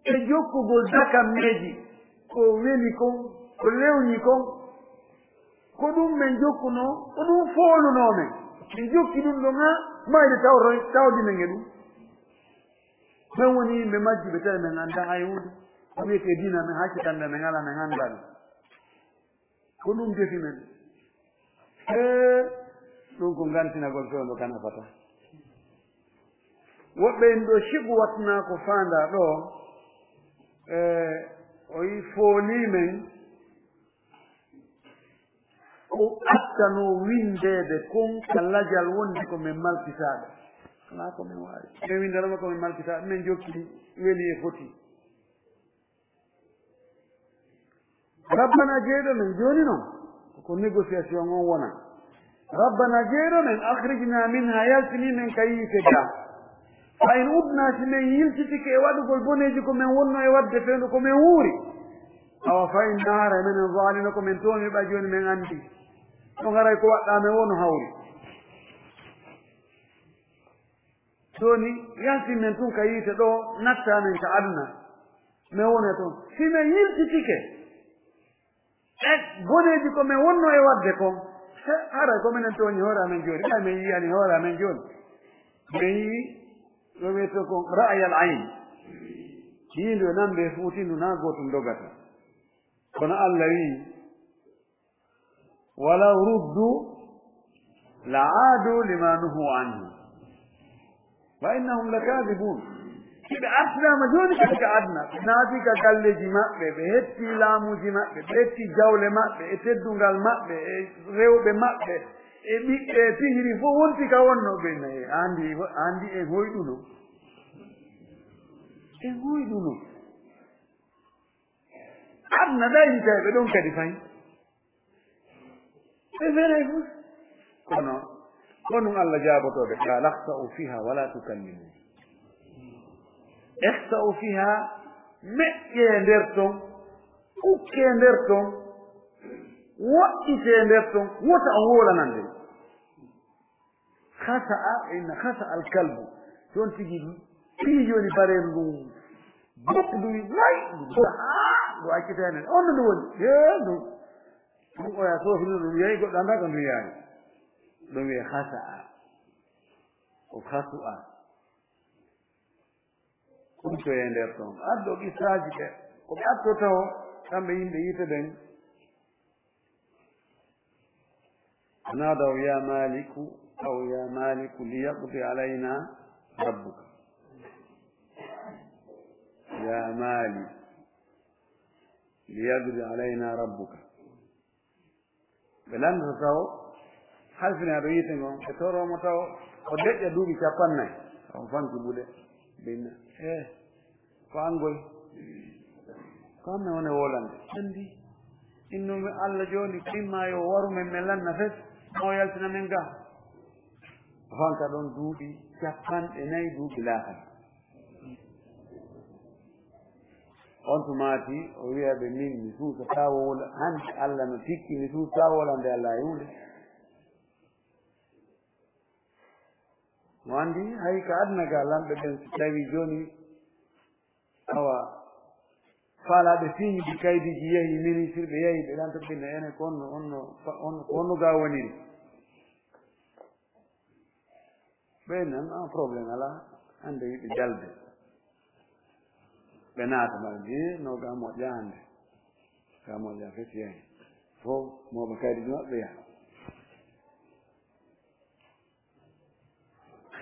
e jokkugol dakammeeji, ko weli kon, ko lewñi kon, ko ɗum men jokkunoo, ko ɗum foolunoo men. Min jokki ɗum ɗon haa mayde tawtoy-, tawdi men e ɗum. Men woni yimɓe majjuɓe, tawi men anndaa hay huunde. Ko wiyetee diina men, haccitannde men alaa, men anndaa ɗum. Ko ɗum defi men. Ee, ɗum ko ngantinagol fewndo ka nafata. Woɓɓe en ɗo sibu watnaa ko faandaa ɗo, ee, o yi foolii men, o attanoo winndeede kon ka lajal wonde ko men malkitaaɓe. Alaa ko men waawi. Men winndanoma ko men malkitaaɓe, men jokki weli e foti. Rabbana jeyɗo men, jooni non, ko négociation on wona. Rabbana jeyɗo men, akhrijna minha, yaltini men ka yiite ga. Fa in udna, si men yiltitike e waɗugol boneeji ko men wonno e waɗde fewndo ko men wuuri. Awa fa inna, haray menen zalimuna, ko men tooñuɓe, ɓay jooni men anndi. On haray ko waɗɗaa men wonu hawri. Jooni, yaltin men tun ka yiite ɗo, nattaa men ka aduna. Men wona ton. Si men yiltitike e boneeji ko men wonno e waɗde kon, he, haray ko menen tooñi hoore amen jooni. Ɓay men yi'ani hoore amen jooni. Men yi'i, ɗo wiyetee kon ra'yal ayn. Yiindu e nande e fuutindu na gootum dogata. Kono Allah wi'i, "Walaw ruddu la aadu lima nuhu anhu wa innahum lakadibun." Si ɓe artiraama jooni kadi ka aduna, ɓe naati ka galleeji maɓɓe, ɓe hetti laamuuji maɓɓe, ɓe hetti jawle maɓɓe, e teddungal maɓɓe, e rewɓe maɓɓe, e ɓiɓɓe, e pihiri fof wonti ka wonno, ɓe nayi, "Andi, andi en hoyɗuno. En hoyɗuno." Aduna ɗayni tawi ɓe ɗon kadi fay. Ɓe feere fof. Kono, ko ɗum Allah jaabotooɓe, "Qala ikhsa'u fiha wala tukallimun." Ikhsa'u fiha, meƴƴee nder ton, ukkee nder ton, woɗɗitee nder ton, wota on woolanande. Khasa'a, inna khasa al kalbu. Ɗon tigi piiji woni bareendu ndun. Bop ndu wi, lay, ndu haa, ndu accitani. On no ndu woni. Hee, ndu. Ɗum oya soofino ɗum yahi, goɗɗo anndaa ko ndu yaari. Ɗum wi'e khasa'a. O khasu'a. Ɗum to e nder ton. Addo qissaaji ɓe. Ko ɓe atto tawo, kamɓe yimɓe yiite ɓen. ونادوا يا مالك أو يا مالك ليقض علينا ربك. يا مالك ليقض علينا ربك. Ɓe lanndata tawo, halfinaaɗo yiite ngon, ɓe toromo tawo, o deƴƴa duuɓi cappannayi, tawo fanki buɗe, ɓe inna, "Eh, ko an goy? Ko an men woni wolande?" Anndi, innumi Allah jooni, ko imma yo waru men, men lanna fes, ma o yaltina men ga. O fanka ɗon duuɓi cappanɗe nayi, duuɓi laakara. On tumaati, o wi'a ɓe, "Min, mi suusataa wowla, hannde Allah no tikki, mi suusataa wowlande Allah e huunde." Mo anndi, hay ka aduna ga, lamɓe ɓen, si tawi jooni, awa, faalaaɓe siiñude kaydiiji, yahi ministre, ɓe yahi, ɓe lantoto ɓe, ene ko honno, honno, honno, ko honno ga woniri? Ɓe nan, "Ah, problème alaa, hannde yiɗi jalde." Ɓe naata ma, "Jee, no ga moƴƴa hannde?" Ga moƴƴa fes yahi. Fof, mooɓe kaydiiji maɓɓe yaha.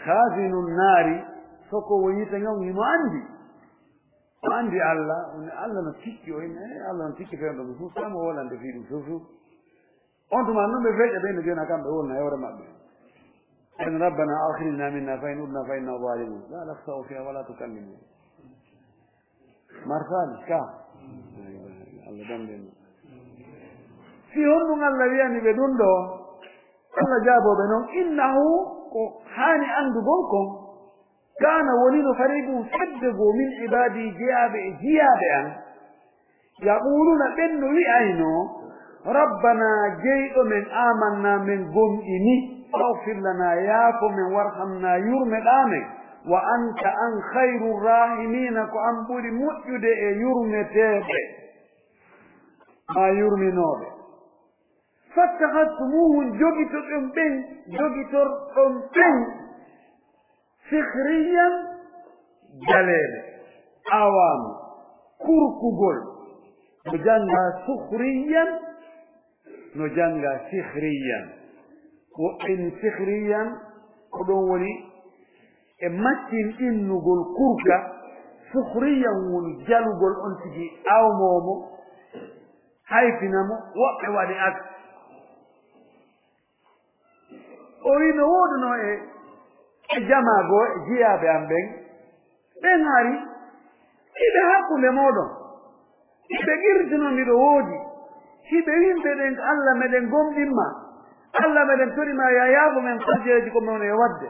Khazinu naari, soko wo yiite ngon, himo anndi. O anndi Allah, o ni Allah no tikki, o inni, "Eh, Allah no tikki fewndo mo fof, tamo wolande fii ɗum fof fof." On tuma non ɓe feƴƴa ɓe no jona kamɓe wonna e hoore maɓɓe. En, "Rabbana akhrijna minha fa in udna fa inna zalimun." La takhsa'u fiha wa la tukallimun. Marsaali ka. Allah damde mo. Si honɗum Allah wiyani ɓe ɗum ɗo, Allah jaabooɓe noon, "Innahu, ko haani anndugol kon, Kaana wonino fariqun fedde goo min ibaadi jeyaaɓe e jiyaaɓe an. Yaquuluuna ɓen no wi'ayno, Rabbanaa jeyɗo men aamannaa men gomɗini, faghfir lanaa yaafo men warhamnaa yurmeɗaa men, wa anta an khayru raahimiina ko an ɓuri moƴƴude e yurmeteeɓe maa yurminooɓe. Fattakhadhtumuuhum jogitoɗon ɓen, jogitorɗon ɓen sikhriyan jaleeɗe, awaamu, kurkugol, no janngaa sukhriyan, no janngaa sikhriyan. Woɓɓe ni sikhriyan, ko ɗon woni e maccinɗinnugol kurka, sukhriyan woni jalugol on tigi awmoo mo, hayfina mo, woɓɓe waɗi ak. O wi no woodunoo e, e jamaa goo, e jiyaaɓe am ɓen, ɓen hari, hiɓe hakkunde mooɗon, hiɓe qirduno miɗo woodi, hiɓe wimɓe ɗen, Alla meɗen gomɗimma, Alla meɗen torimaa ya yaafo men farjeeji ko men e waɗde,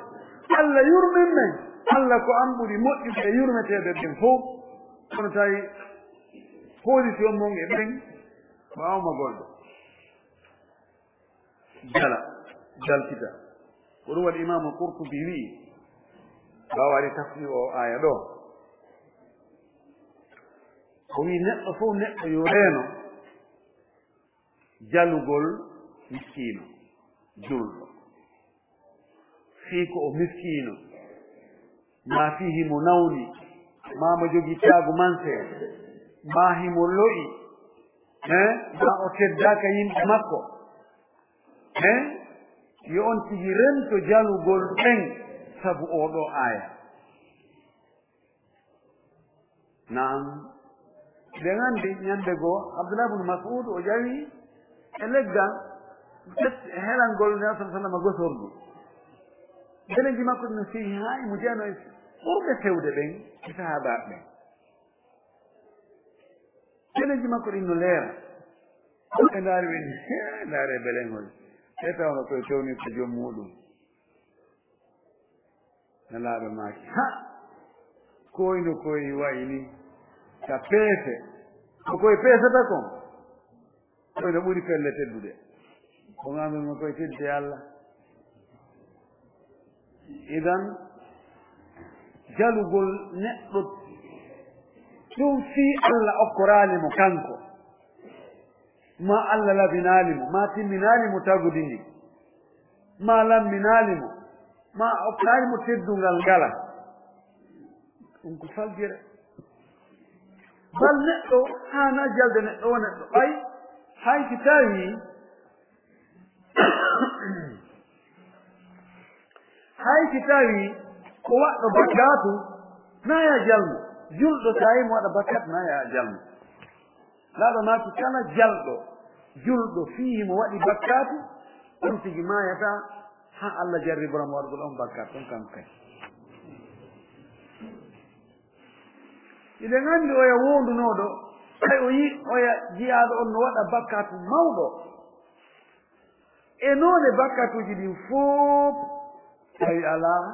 Alla yurmin men, Alla ko an ɓuri moƴƴude e yurmeteeɓe ɓen fow, kono tawi position mon e ɓen ko awma goonɗo. Jala, jaltita. Ko ɗum waɗi Imaamu Qurtubi wi'i, ɓaawo ari tafsir o aya ɗo, o wi'i neɗɗo fof neɗɗo yo reeno jalugol miskiino, julɗo. Fii ko o miskiino, maa fii himo nawni, maa mo jogii caagu manse, maa himo lo'i, eh, maa o teddaaka yimɓe makko, eh, yo on tigi rento jalugol ɓen sabu oo ɗoo aaya. Naam. Eɗen anndi ñande goo, Abdullah ibn Mas'ud o ƴawi e leggal, ɓes-, e helangol Nabi sallallahu alaihi wasallam gosordu. Beleji makko ɗin no sehi haa imo jeyano e ɓurɓe fewde ɓen e sahaabaaɓe ɓen. Beleji makko ɗin no leera. Ɓe ndaari ɓe ni, "Hee, ndaare belengol." Ɓe tawno koye fewnirta joom muuɗum. Nelaaɗo maaki, "Ha! Koy no koy wayi ni ka peese. Ko koy peesata kon? Koy no ɓuri pelle teddude." Ko ngamin mo koy tedde Allah. Idan, jalugol neɗɗo tun fii Allah okkoraali mo kanko. Ma Allah labinaali mo, ma timminaali mo tagudi ndi, ma lamminaali mo, ma okkaali mo teddungal ngala. Ɗum ko faljere. Bal neɗɗo haana jalde neɗɗo o neɗɗo. Ɓay, hay si tawi, hay si tawi ko waɗɗo bakkaatu, na ya jalmo. Julɗo tawi mo waɗa bakkaatu, na ya jalmo. Laaɗo maaki kala jalɗo, julɗo, fii himo waɗi bakkaatu, on tigi maayata haa Allah jarribora mo waɗugol on bakkaatu on kanko kadi. Iɗen anndi oya wondunooɗo, hay o yi-, oya jiyaaɗo on no waɗa bakkaatu mawɗo. E noone bakkatuuji ɗin fof, tawi alaa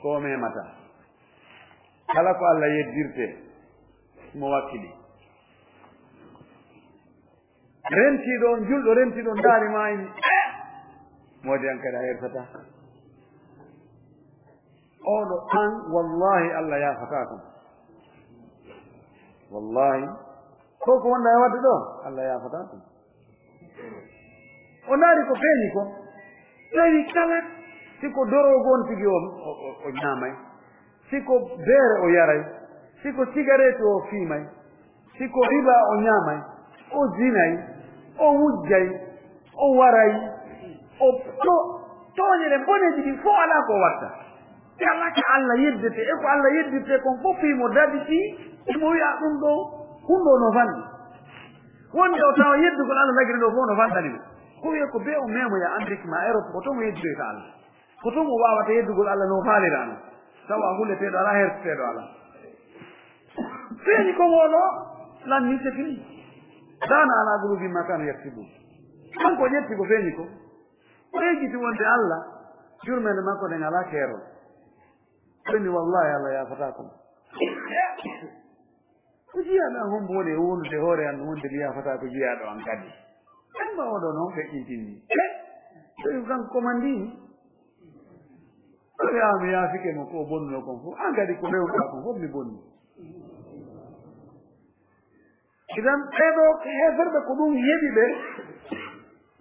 ko o memata. Kala ko Allah yeddirte, mo wakkili. Rentiiɗo on, julɗo rentiiɗo on, ndaari ma ini, eh! Moodi an kadi a hersataa. Oɗo an, wallahi, Allah yaafataa ɗum. Wallahi, ko ko wonɗa e waɗde ɗo, Allah yaafataa ɗum. O ndaari ko feeñi ko. Tawi kala, si ko doroogu on tigi o, o, o, o ñaamay, si ko beere o yaray, si ko sigareeti o fiimay, si ko riba o ñaamay, o zinay, o wujjay, o waray, o to-, tooñere boneeji ɗin fof alaa ko o watta. Kala ko Allah yeddete, e ko Allah yeddirte kon fof, himo daɗiti, himo wi'a ɗum ɗo, hunɗo no fanɗi. Wonde o tawa yeddugol Allah lagiri ɗo fof no fanɗani mo. Ko wi'a ko be o memoya Amérique ma Europe, ko toon o yeddiroyta Allah. Ko toon o waawata yeddugol Allah no faalira non. Tawa huleteeɗo alaa, herseteeɗo alaa. Feeñi ko ngol o lanni, c'est fini. Kaana alaa quluubihim maa kaanuu yaksibun. Kanko o ƴetti ko feeñi ko. O yejjiti wonde Allah, yurmeende makko nden alaa keerol. Woni wallahi Allah yaafataa ko. Ko jiyaaɗo an hombo woni e wondude hoore an wonde mi yaafataa ko jiyaaɗo an kadi. An ma oɗo noon feƴƴintinni. Tawi kanko ko mandini. Ko wi a mi yaafike mo ko o bonno kon fof. An kadi ko rewɗa kon fof mi bonni. Idan ɓeeɗo heeferɓe ko ɗum heɓi ɓe.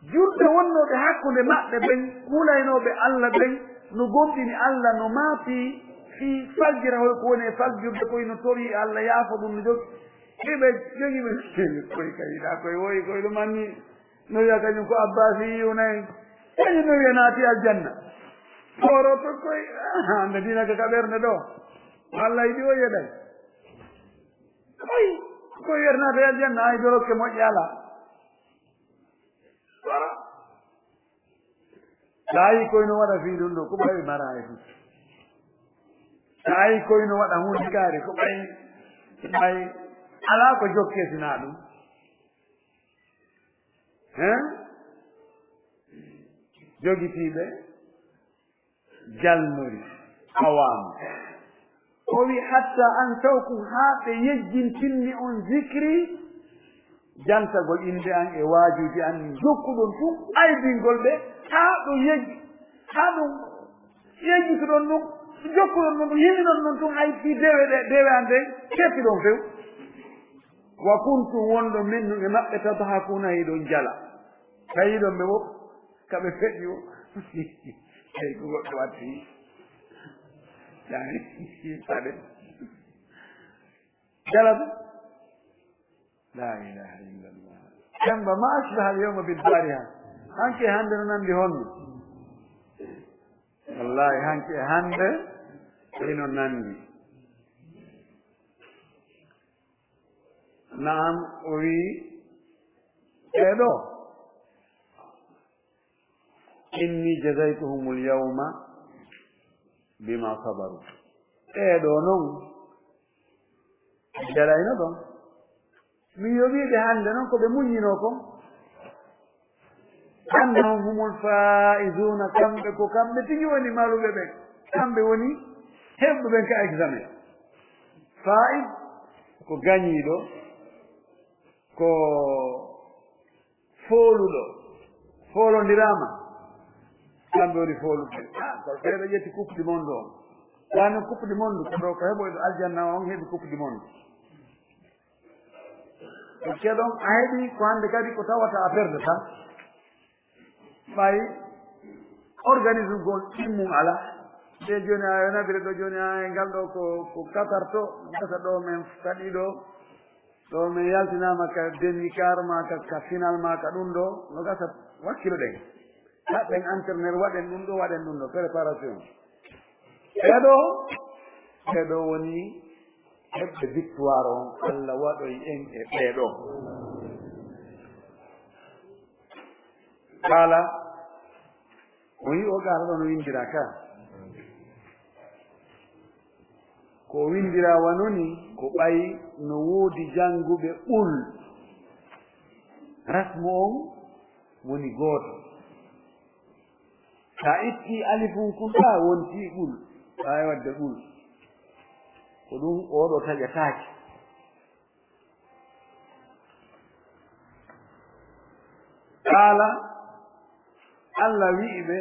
Julɓe wonnooɓe hakkunde maɓɓe ɓen, kuulaynooɓe Allah ɓen, no gomɗini Allah, no maapi fii faljira hoy ko woni e faljurde, koy no tori Allah yaafo ɗum no jogi. Hiɓe jogi ɓe koy kay yiɗa koy woyi koy ɗum anni no wiya kañum ko Abbaasi yiyu nayi. Kañum no wiya naati aljanna. Toro to koy, aha, nde diina ka ka ɓernde ɗo. Allah yiɗi o yeɗay. Koy, koy wiyata naati aljanna, ay dorokke moƴƴe alaa. Wara. Sa yi koy no waɗa fii ɗum ɗo, ko ɓay mara e fii. Sa yi koy no waɗa huunde kaari, ko ɓay, ɓay alaa ko jokke sina ɗum. Hen? Jogitiiɓe jalnori, awaama. O wi, "Hatta ansawkum," haa ɓe yejjintinni on zikri, jantagol innde an e waajuuji an, jokkuɗon tun aybingol ɓe, haa ɗum yejji, haa ɗum yejjituɗon ɗum, jokkuɗon ɗum, yiminon ɗum tun, hay fii dewe ɗe, dewe an ɗen, kettiɗon few. "Wa kuntum," wonɗon min ɗum e maɓɓe, "tadhakuuna," hiɗon jala. Tawi ɗon ɓe fof, ka ɓe feƴƴi o. Tawi ko goɗɗo watti. Yaani, faɗe. Jala ɗum. La ilaha illallah. Kamba ma asbaha al yawma bil bariha. Hanke hannde no nandi honno? Wallahi, hanke hannde ino nandi. Naam, o wi, ɓeeɗo, "Inni jazaytuhumul yawma bima sabaru." Ɓeeɗo noon, ɓe jalayno ɗon. Mi yoɓii ɓe hannde noon ko ɓe muññinoo kon. Annahum humul faa'izuuna, kamɓe ko kamɓe tigi woni maluɓe ɓen. Kamɓe woni heɓɓe ɓen ka examen. Faa'iz ko gañiiɗo, ko fooluɗo, foolondiraama. Kamɓe woni fooluɓe. Ah, ko ɓeeɗo ƴetti coupe du monde on. Wano coupe du monde, ko ɗo ko heɓoyɗo aljanna on heɓi coupe du monde. Ko keɗon a heɓi ko hannde kadi ko tawata a perdata. Ɓay organisme gol ɗimmum alaa. Nde jooni a yonabire ɗo jooni a e ngal ɗo ko, ko Qatar to, gasa ɗo men kaɗi ɗo, ɗo men yaltinaama ka demi-quart ma ka, ka final ma ka ɗum ɗo, no gasa wakkiloɗen. Haɗɗen entraîneur, waɗen ɗum ɗo, waɗen ɗum ɗo, préparation. Ɓeeɗo, ɓeeɗo woni heɓɓe victoire on, Allah waɗoy en e ɓeeɗo. Kala, o yi o gaara ɗo no winndira ka. Ko o winndira wano ni, ko ɓay no woodi jannguɓe ɓul. Rasmu on woni gooto. Sa itti alifun kun ɗa wonti ɓul, ɓay wadde ɓul. Ko ɗum oɗo taƴataake. Qaala, Allah wi'i ɓe,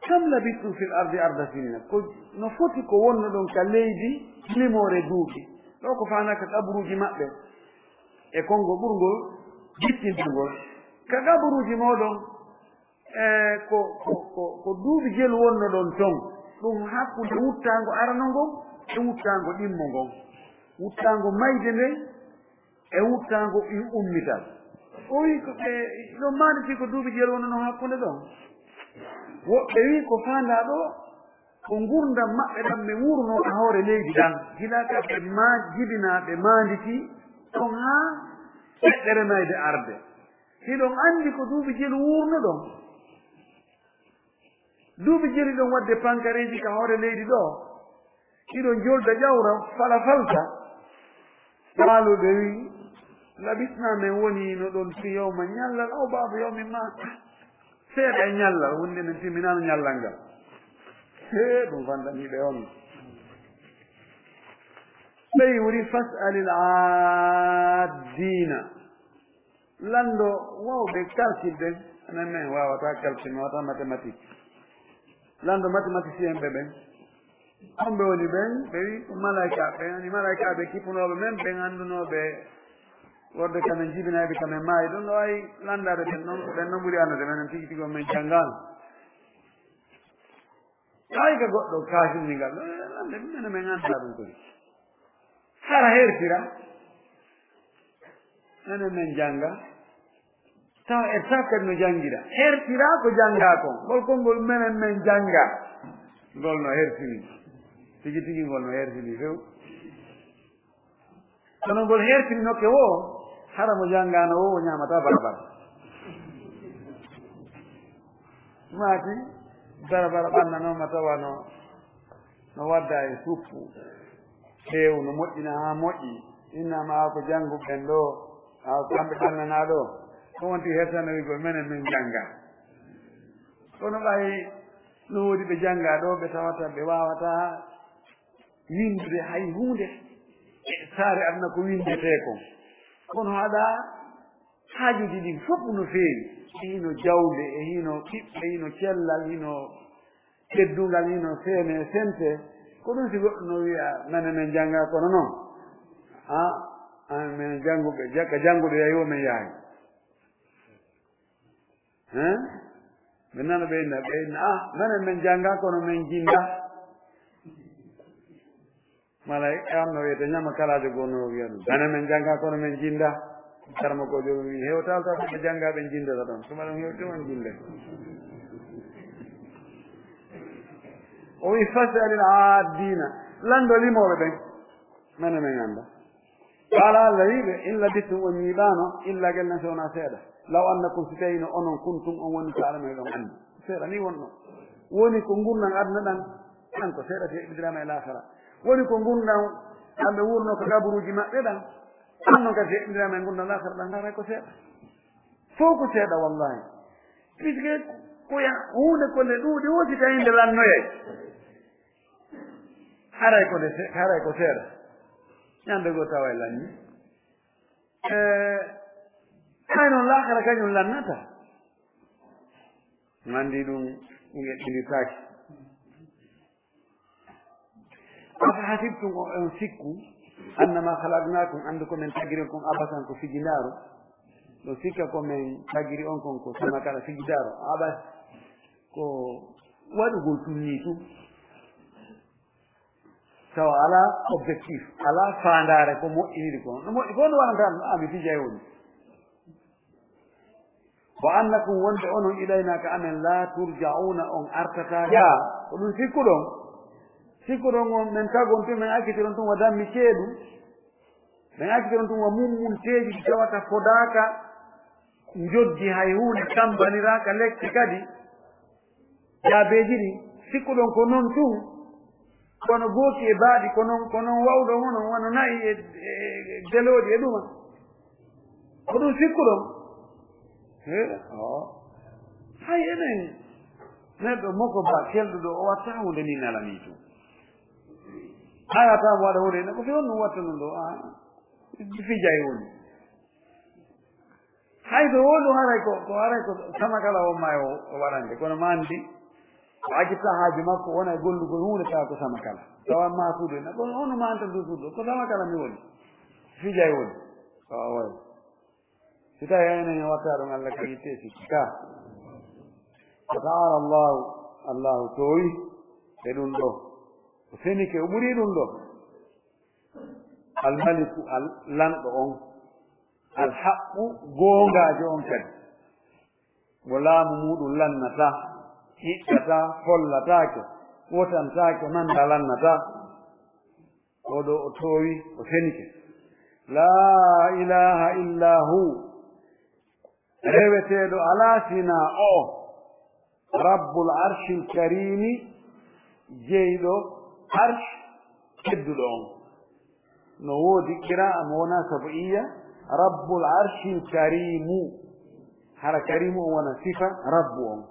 "Kam labistum fil ardi arda sinina?" Ko no foti ko wonnoɗon ka leydi limoore duuɓi? Ɗo ko faanaa ka qaburuuji maɓɓe e konngol ɓurngol jippintagol. Ka qaburuuji mooɗon, e ko, ko, ko, ko duuɓi jelu wonnoɗon ton. Ɗum hakkunde wuttaango arano ngon e wuttaango ɗimmo ngon. Wuttaango mayde nden e wuttaango i-, ummital. O wi ko ɓe, ɗon maanditi ko duuɓi jelu wonno non hakkunde ɗon. Woɓɓe wi ko faandaa ɗo, ko ngurdam maɓɓe ɗam ɓe wuurnoo ka hoore leydi ɗan. Gila ka ɓe ma-, jibinaa ɓe maanditi ɗon haa feƴƴere mayde arde. Hiɗon anndi ko duuɓi jelu wuurnuɗon. Duuɓi jelu ɗon waɗde pankareeji ka hoore leydi ɗo. Hiɗon jolda ƴawra fala falta. Ɓaaluɓe wi, "Labisna, men woni no ɗon fi yawma ñallal, aw ba'da yawmin ma." Seeɗa e ñallal, wonde men timminaano ñallal ngal. Hee, ɗum fandani ɓe on. Ɓe wi'i, "Fas'alil aaddiina." Lanndo wawɓe kalkil ɓen, enen men wawata kalkil, mi wawata mathématique. Lanndo mathématicien ɓe ɓen. Homɓe woni ɓen? Ɓe wi'i, "Ko malaykaaɓe." Ani malaykaaɓe kippunooɓe men, ɓen anndunooɓe wonde kamen jibinayɓe, kamen maayi ɗon, no wayi lanndaade ɓen ɗon, ko ɓen ɗon ɓuri anndude men, tigi tigi on men janngaano. Kay ka goɗɗo kaafirningal, eh, lannde, minen men anndaa ɗum kadi. Hara hertira, minen men jannga, tawa e saf kadi no janngira. Hertira ko janngaa kon. Ngol konngol minen men jannga, ngol no hertini. Tigi tigi ngol no hertini few. Kono ngol hertini nokke woo, hara mo janngaano woo, o ñaamataa barabara. Maati barabara ɓannanooma tawa no, no wadda e suppu. Teewu no moƴƴina haa moƴƴi. Innama haa ko jannguɓe ɓen ɗoo, haa ko kamɓe ɓannanaa ɗoo. Ko wonti hertanoygol menen men jannga. Kono ɓay no woodi ɓe jannga ɗoo, ɓe tawata ɓe waawataa winndude hay huunde e saare aduna ko winndetee kon. Kono haɗa haajuuji ɗin fof no feewi. E hino jawle, e hino ɓiɓɓe, hino cellal, hino teddungal, hino seene, sente. Ko ɗum si goɗɗo no wi'a, "Mene men jannga kono non." Ah, ah, men jannguɓe, ja-, ka janngude yahi o men yahay. Hein? Ɓe nana ɓe inna, ɓe inna, "Ah, menen men jannga kono men jinnda." Mala e on no wiyete ñama kalaajo goo no wiya ɗum. "Menen men jannga kono men jinnda." Karamokoojo wi, "Hewtal taw ɓe jannga ɓe jinndata ɗon. Tuma ɗum hewti on jinnde." O wi, "Fas'alil aaddiina." Lanndo limooɓe ɓen. Menen men annda. Qaala, Allah wi'i ɓe, "In labistum, on ñiiɓaano, illa gel na sewna seeɗa. Law annakum, si tawino onon, kuntum, on woni, ta'lamuuna, hiɗon anndi." Seeɗa ni wonno. Woni ko ngurndan aduna ɗan, ɗan ko seeɗa, si heɓindiraama e laakhara. Woni ko ngurndan ɗan ɓe wurno ko gaburuuji maɓɓe ɗan, ɗan non kadi, si heɓindiraama e ngurndan laakhara ɗan, haray ko seeɗa. Fow ko seeɗa, wallahi. Puisque ko ya-, huunde ko nde ɗuuɗi woo, si tawi nde lannoyay. Haray ko nde se-, haray ko seeɗa. Ñande goo tawa e lanni. E, hay noon laakhara kañum lannata. Nganndi ɗum, ɗum eɓɓindirtaake. Afa hasibtum, o on sikku, annama khalaqnakum, anndu ko men tagiri on kon, abasan ko fijindaaru. Ɗo sikka ko men tagiri on kon ko sama kala fijindaaru. Abas ko waɗugol tun nii tun. Tawa alaa objectif, alaa faandaare ko moƴƴiniri ko. No moƴƴi ko no waɗanta ɗum, a mi fijay woni. Wa annakum, wonde onon, ilayna, ka amen, la turja'una, on artataa ga. Ko ɗum sikkuɗon? Sikkuɗon on, men tagon tun, men accitiron tun wa dammi ceeɗu, men accitiron tun wa mummunteeji ɗi tawata fodaaka njoddi hay huunde, tambaniraaka lekke kadi. Jaabeeji ɗi, sikkuɗon ko non tun, kono gooki e baaɗi, ko non, ko non wawɗo hono, wano na'i e, e, e gelooɗi e ɗuma. Ko ɗum sikkuɗon? He, o. Hay enen, neɗɗo moko ba kelɗo ɗo, o watta hunde ni nalani tun. Hay a tawama waɗa hunde, ko fi on ɗum watta ɗum ɗo, a, fijay woni. Hay so wonɗum haray ko, ko haray ko sama kala on ma o, o waɗande, kono ma anndi, o accitta haaju makko, wona e gollugol huunde tawa ko sama kala. Tawa ma suudu ena, kono hono ma anta ndu suudu, ko sama kala mi woni. Fijay woni. Ko o wayi. Si tawi enen en watta ɗum Allah kadi te sikki ka. Wa ta'ala Allahu, Allahu toowi e ɗum ɗo. O senike, o ɓuri ɗum ɗo. Al-Maliku, al-, lanɗo on. Al-Haqqu, goongaajo on kadi. Mo laamu muuɗum lannataa, hiɗɗataa, hollataake, wotantaake, manda lannataa. Oɗo o toowi, o senike. Laa ilaaha illaa hu. Reweteeɗo alaa sinaa o. Rabbul Arshil Kariimi, jeyɗo Arsh tedduɗo on. No woodi qiraa'a mo wonaa sab'iyya, Rabbul Arshil Kariimu. Hara Kariimu on wona sifa Rabbu on.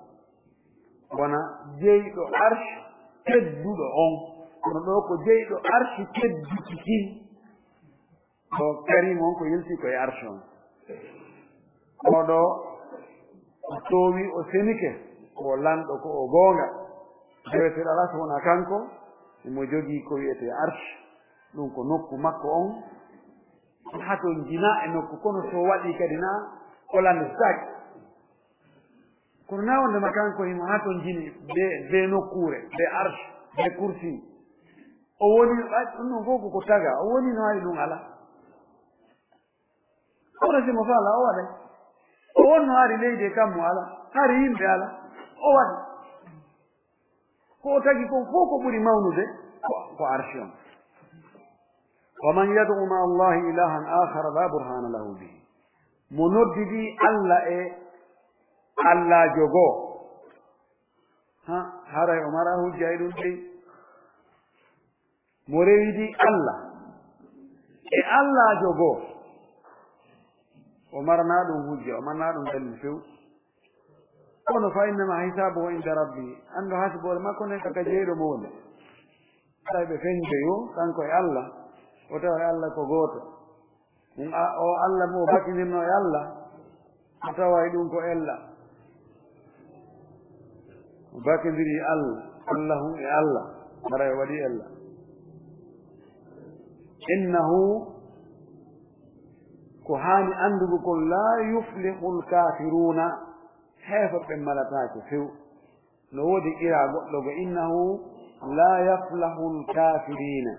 Wona jeyɗo Arsh tedduɗo on. Kono ɗo ko jeyɗo Arsh tedduki kin. Ko Kariim on ko yilti ko e Arsh on. Oɗo o toowi, o senike, ko lanɗo, ko o goonga. Deweteeɗo alaa so wonaa kanko, imo jogii ko wiyetee Arsh. Ɗum ko nokku makko on. Haton jina e nokku, kono so waɗi kadi na o lande sitaaki. Kono na wonde ma kanko himo haton jini be, be nokkuure, be Arsh, be Kursi. O woni, ay, ɗum ɗon fof ko, ko taga. O woni no hari ɗum ala. Kono si mo fala, o waɗay. O wonno hari leydi e kammu ala, hari yimɓe ala. O waɗi. Ko o tagi kon fof ko ɓuri mawnude ko, ko Arsh on. Wa man yad'u ma'a Allahi ilahan akhara la burhana lahu bihi. Mo noddidi Alla e Alla jogo. Ha, haray o mara hujja e ɗum dey. Mo rewidi Alla e Alla jogo. O marana ɗum hujja, o marana ɗum dalil few. Kono fa innama hisabuhu inda rabbi. Anndo hasboore makko nden ka, ka jeyɗo mo woni. Tawi ɓe feñde yo, kanko e Alla, o tawa e Alla ko gooto. Ɗum a-, o Alla mo batinirno e Alla, o tawa e ɗum ko ella. O bakindiri Alla, Alla hum e Alla, mara e waɗi ella. Innahu, ko haani anndugo kon, la yuflihul kafiruna, heeferɓe malataake few. No woodi qira goɗɗo go, innahu la yaflahul kafirina.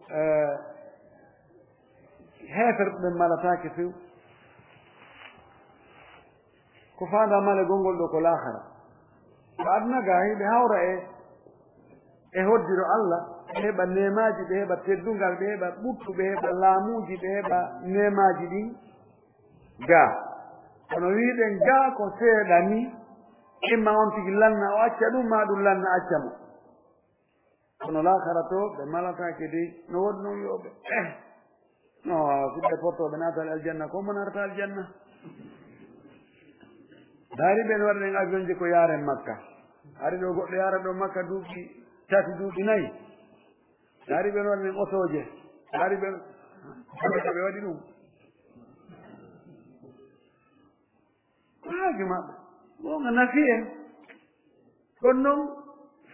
Eh, heeferɓe malataake few. Ko faanda male gongol ɗo ko laakhara. Ko aduna ga, hiɓe hawra e, e hoddiro Allah, ɓe heɓa neemaaji, ɓe heɓa teddungal, ɓe heɓa ɓuttu, ɓe heɓa laamuuji, ɓe heɓa neemaaji ɗin ga. Kono wiiɗen ga ko seeɗa ni, imma on tigi lanna o acca ɗum, ma ɗum lanna acca mo. Kono laakhara to, ɓe malataake dey, no woodi non yo ɓe, eh, no, si ɓe potto ɓe naataali aljanna, ko mo naatata aljanna? Daari ɓen waɗa ɗen avion je ko yaaren Makka. Ari ɗo goɗɗo yaara ɗo Makka duuɓi tati, duuɓi nayi. Daari ɓen waɗa ɗen otooje. Daari ɓen, ɓe waɗi ɗum. Ko haaju maɓɓe. Goonga nafi en. Kono non,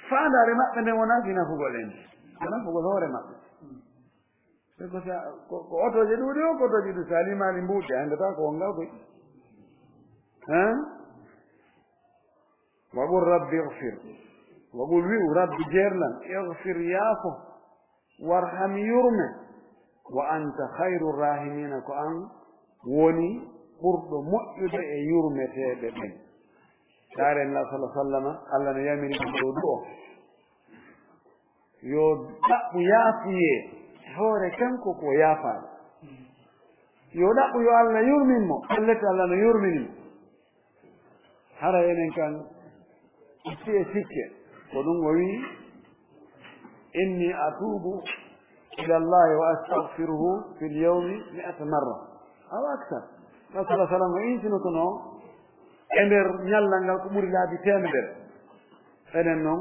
faandaare maɓɓe nden wonaa fii nafugol en. Ko nafugol hoore maɓɓe. Ɓe ko sa-, ko, ko otooje ɗuuɗi o, ko otooje ɗuuɗi. So a limaali mbuuɗi, a anndataa ko wonga koy. Hein? Wa qul rabbi ighfir. Wa qul, wi'u, rabbi, jeerlan, ighfir, yaafo, warham, yurme, wa anta khayru rahimina, ko an woni ɓurɗo moƴƴude e yurmeteeɓe ɓen. Ndaaren, la sallallahu sallama, Allah no yamiri ɗum ɗo du'o. Yo ɗaɓɓu yaafuyee hoore kanko ko yaafaaɗo. Yo ɗaɓɓu yo Allah yurmin mo, pellet Allah no yurmini mo. Hara enen kan, itti e sikke, ko ɗum o wi'i, "Inni atubu ila Allahi wa astaghfiruhu fil yawmi mi'ata marra, aw akthar." Rasul sallallahu alaihi wasallam o insinotono e nder ñallal ngal ko ɓuri laabi teemedere. Enen non,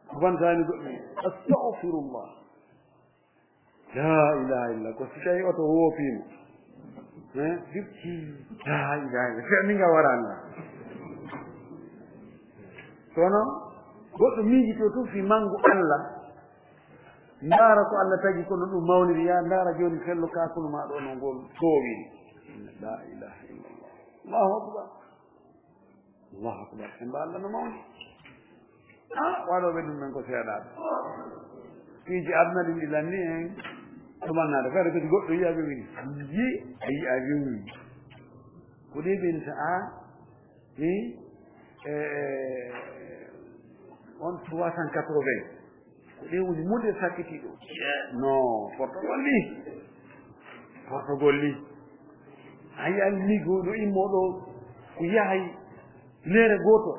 ko bantani goɗɗum. Astaghfirullah. La ilaha illa, ko si tawi oto woopiima. Hein? La ilaha illa, feeñi nga waraani. Kono goɗɗo miijito tun fii mangu Allah, ndaara ko Allah tagi, kono ɗum mawniri, yaa ndaara jooni fello kaakunu maa ɗo no ngol toowiri. La ilaha illallah. Allahu akbar. Allahu akbar. En mba Allah no mawni. Ah, waɗooɓe ɗum men ko seeɗaaɓe. Piiji aduna ɗin ɗi lanni en. Ɗumannaade, kadi kadi goɗɗo yiya ɓe wini. Yi, a yiya ɓe wini. Ko ɗi ɓe ni sa, ah, ni, eh, on trois cent quatre-vingts. Ko ɗe woni mode sakkitiiɗo. No, portogol ni. Portogol ni. A yiyan migo no immo ɗo, ko yahay leere gooto,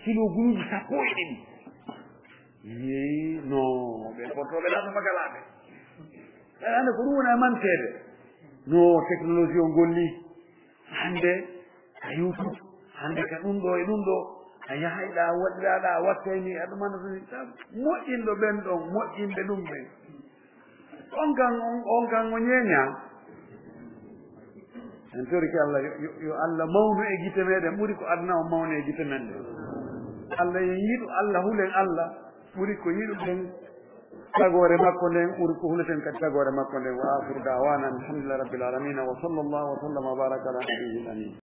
kilo guluuji sappo e ɗiɗi. Yee, no, ɓe portooɓe ɗa no magalaaɓe. Ɓe anda ko ɗum woni e manteede. No technologie o golli. Hannde ka YouTube, hannde ka ɗum ɗo e ɗum ɗo. A yahayɗa, a waɗiraɗa, a wattayni, aɗa manata ni. Moƴƴinɗo ɓen ɗon, moƴƴinɓe ɗum ɓen. On kan, on, on kan o ñeeña. En torike Allah, yo, yo, yo Allah mawnu e gite meɗen, ɓuri ko aduna on mawnu e gite men ɗen. Allah yo yiɗu, Allah hulen Allah, ɓuri ko yiɗuɗen tagoore makko nden, ɓuri ko huleten kadi tagoore makko nden. Wa akhiru da'wana alhamdulillahi rabbil alamin, wa sallallahu wa sallama wa baraka ala nabiyyil amin.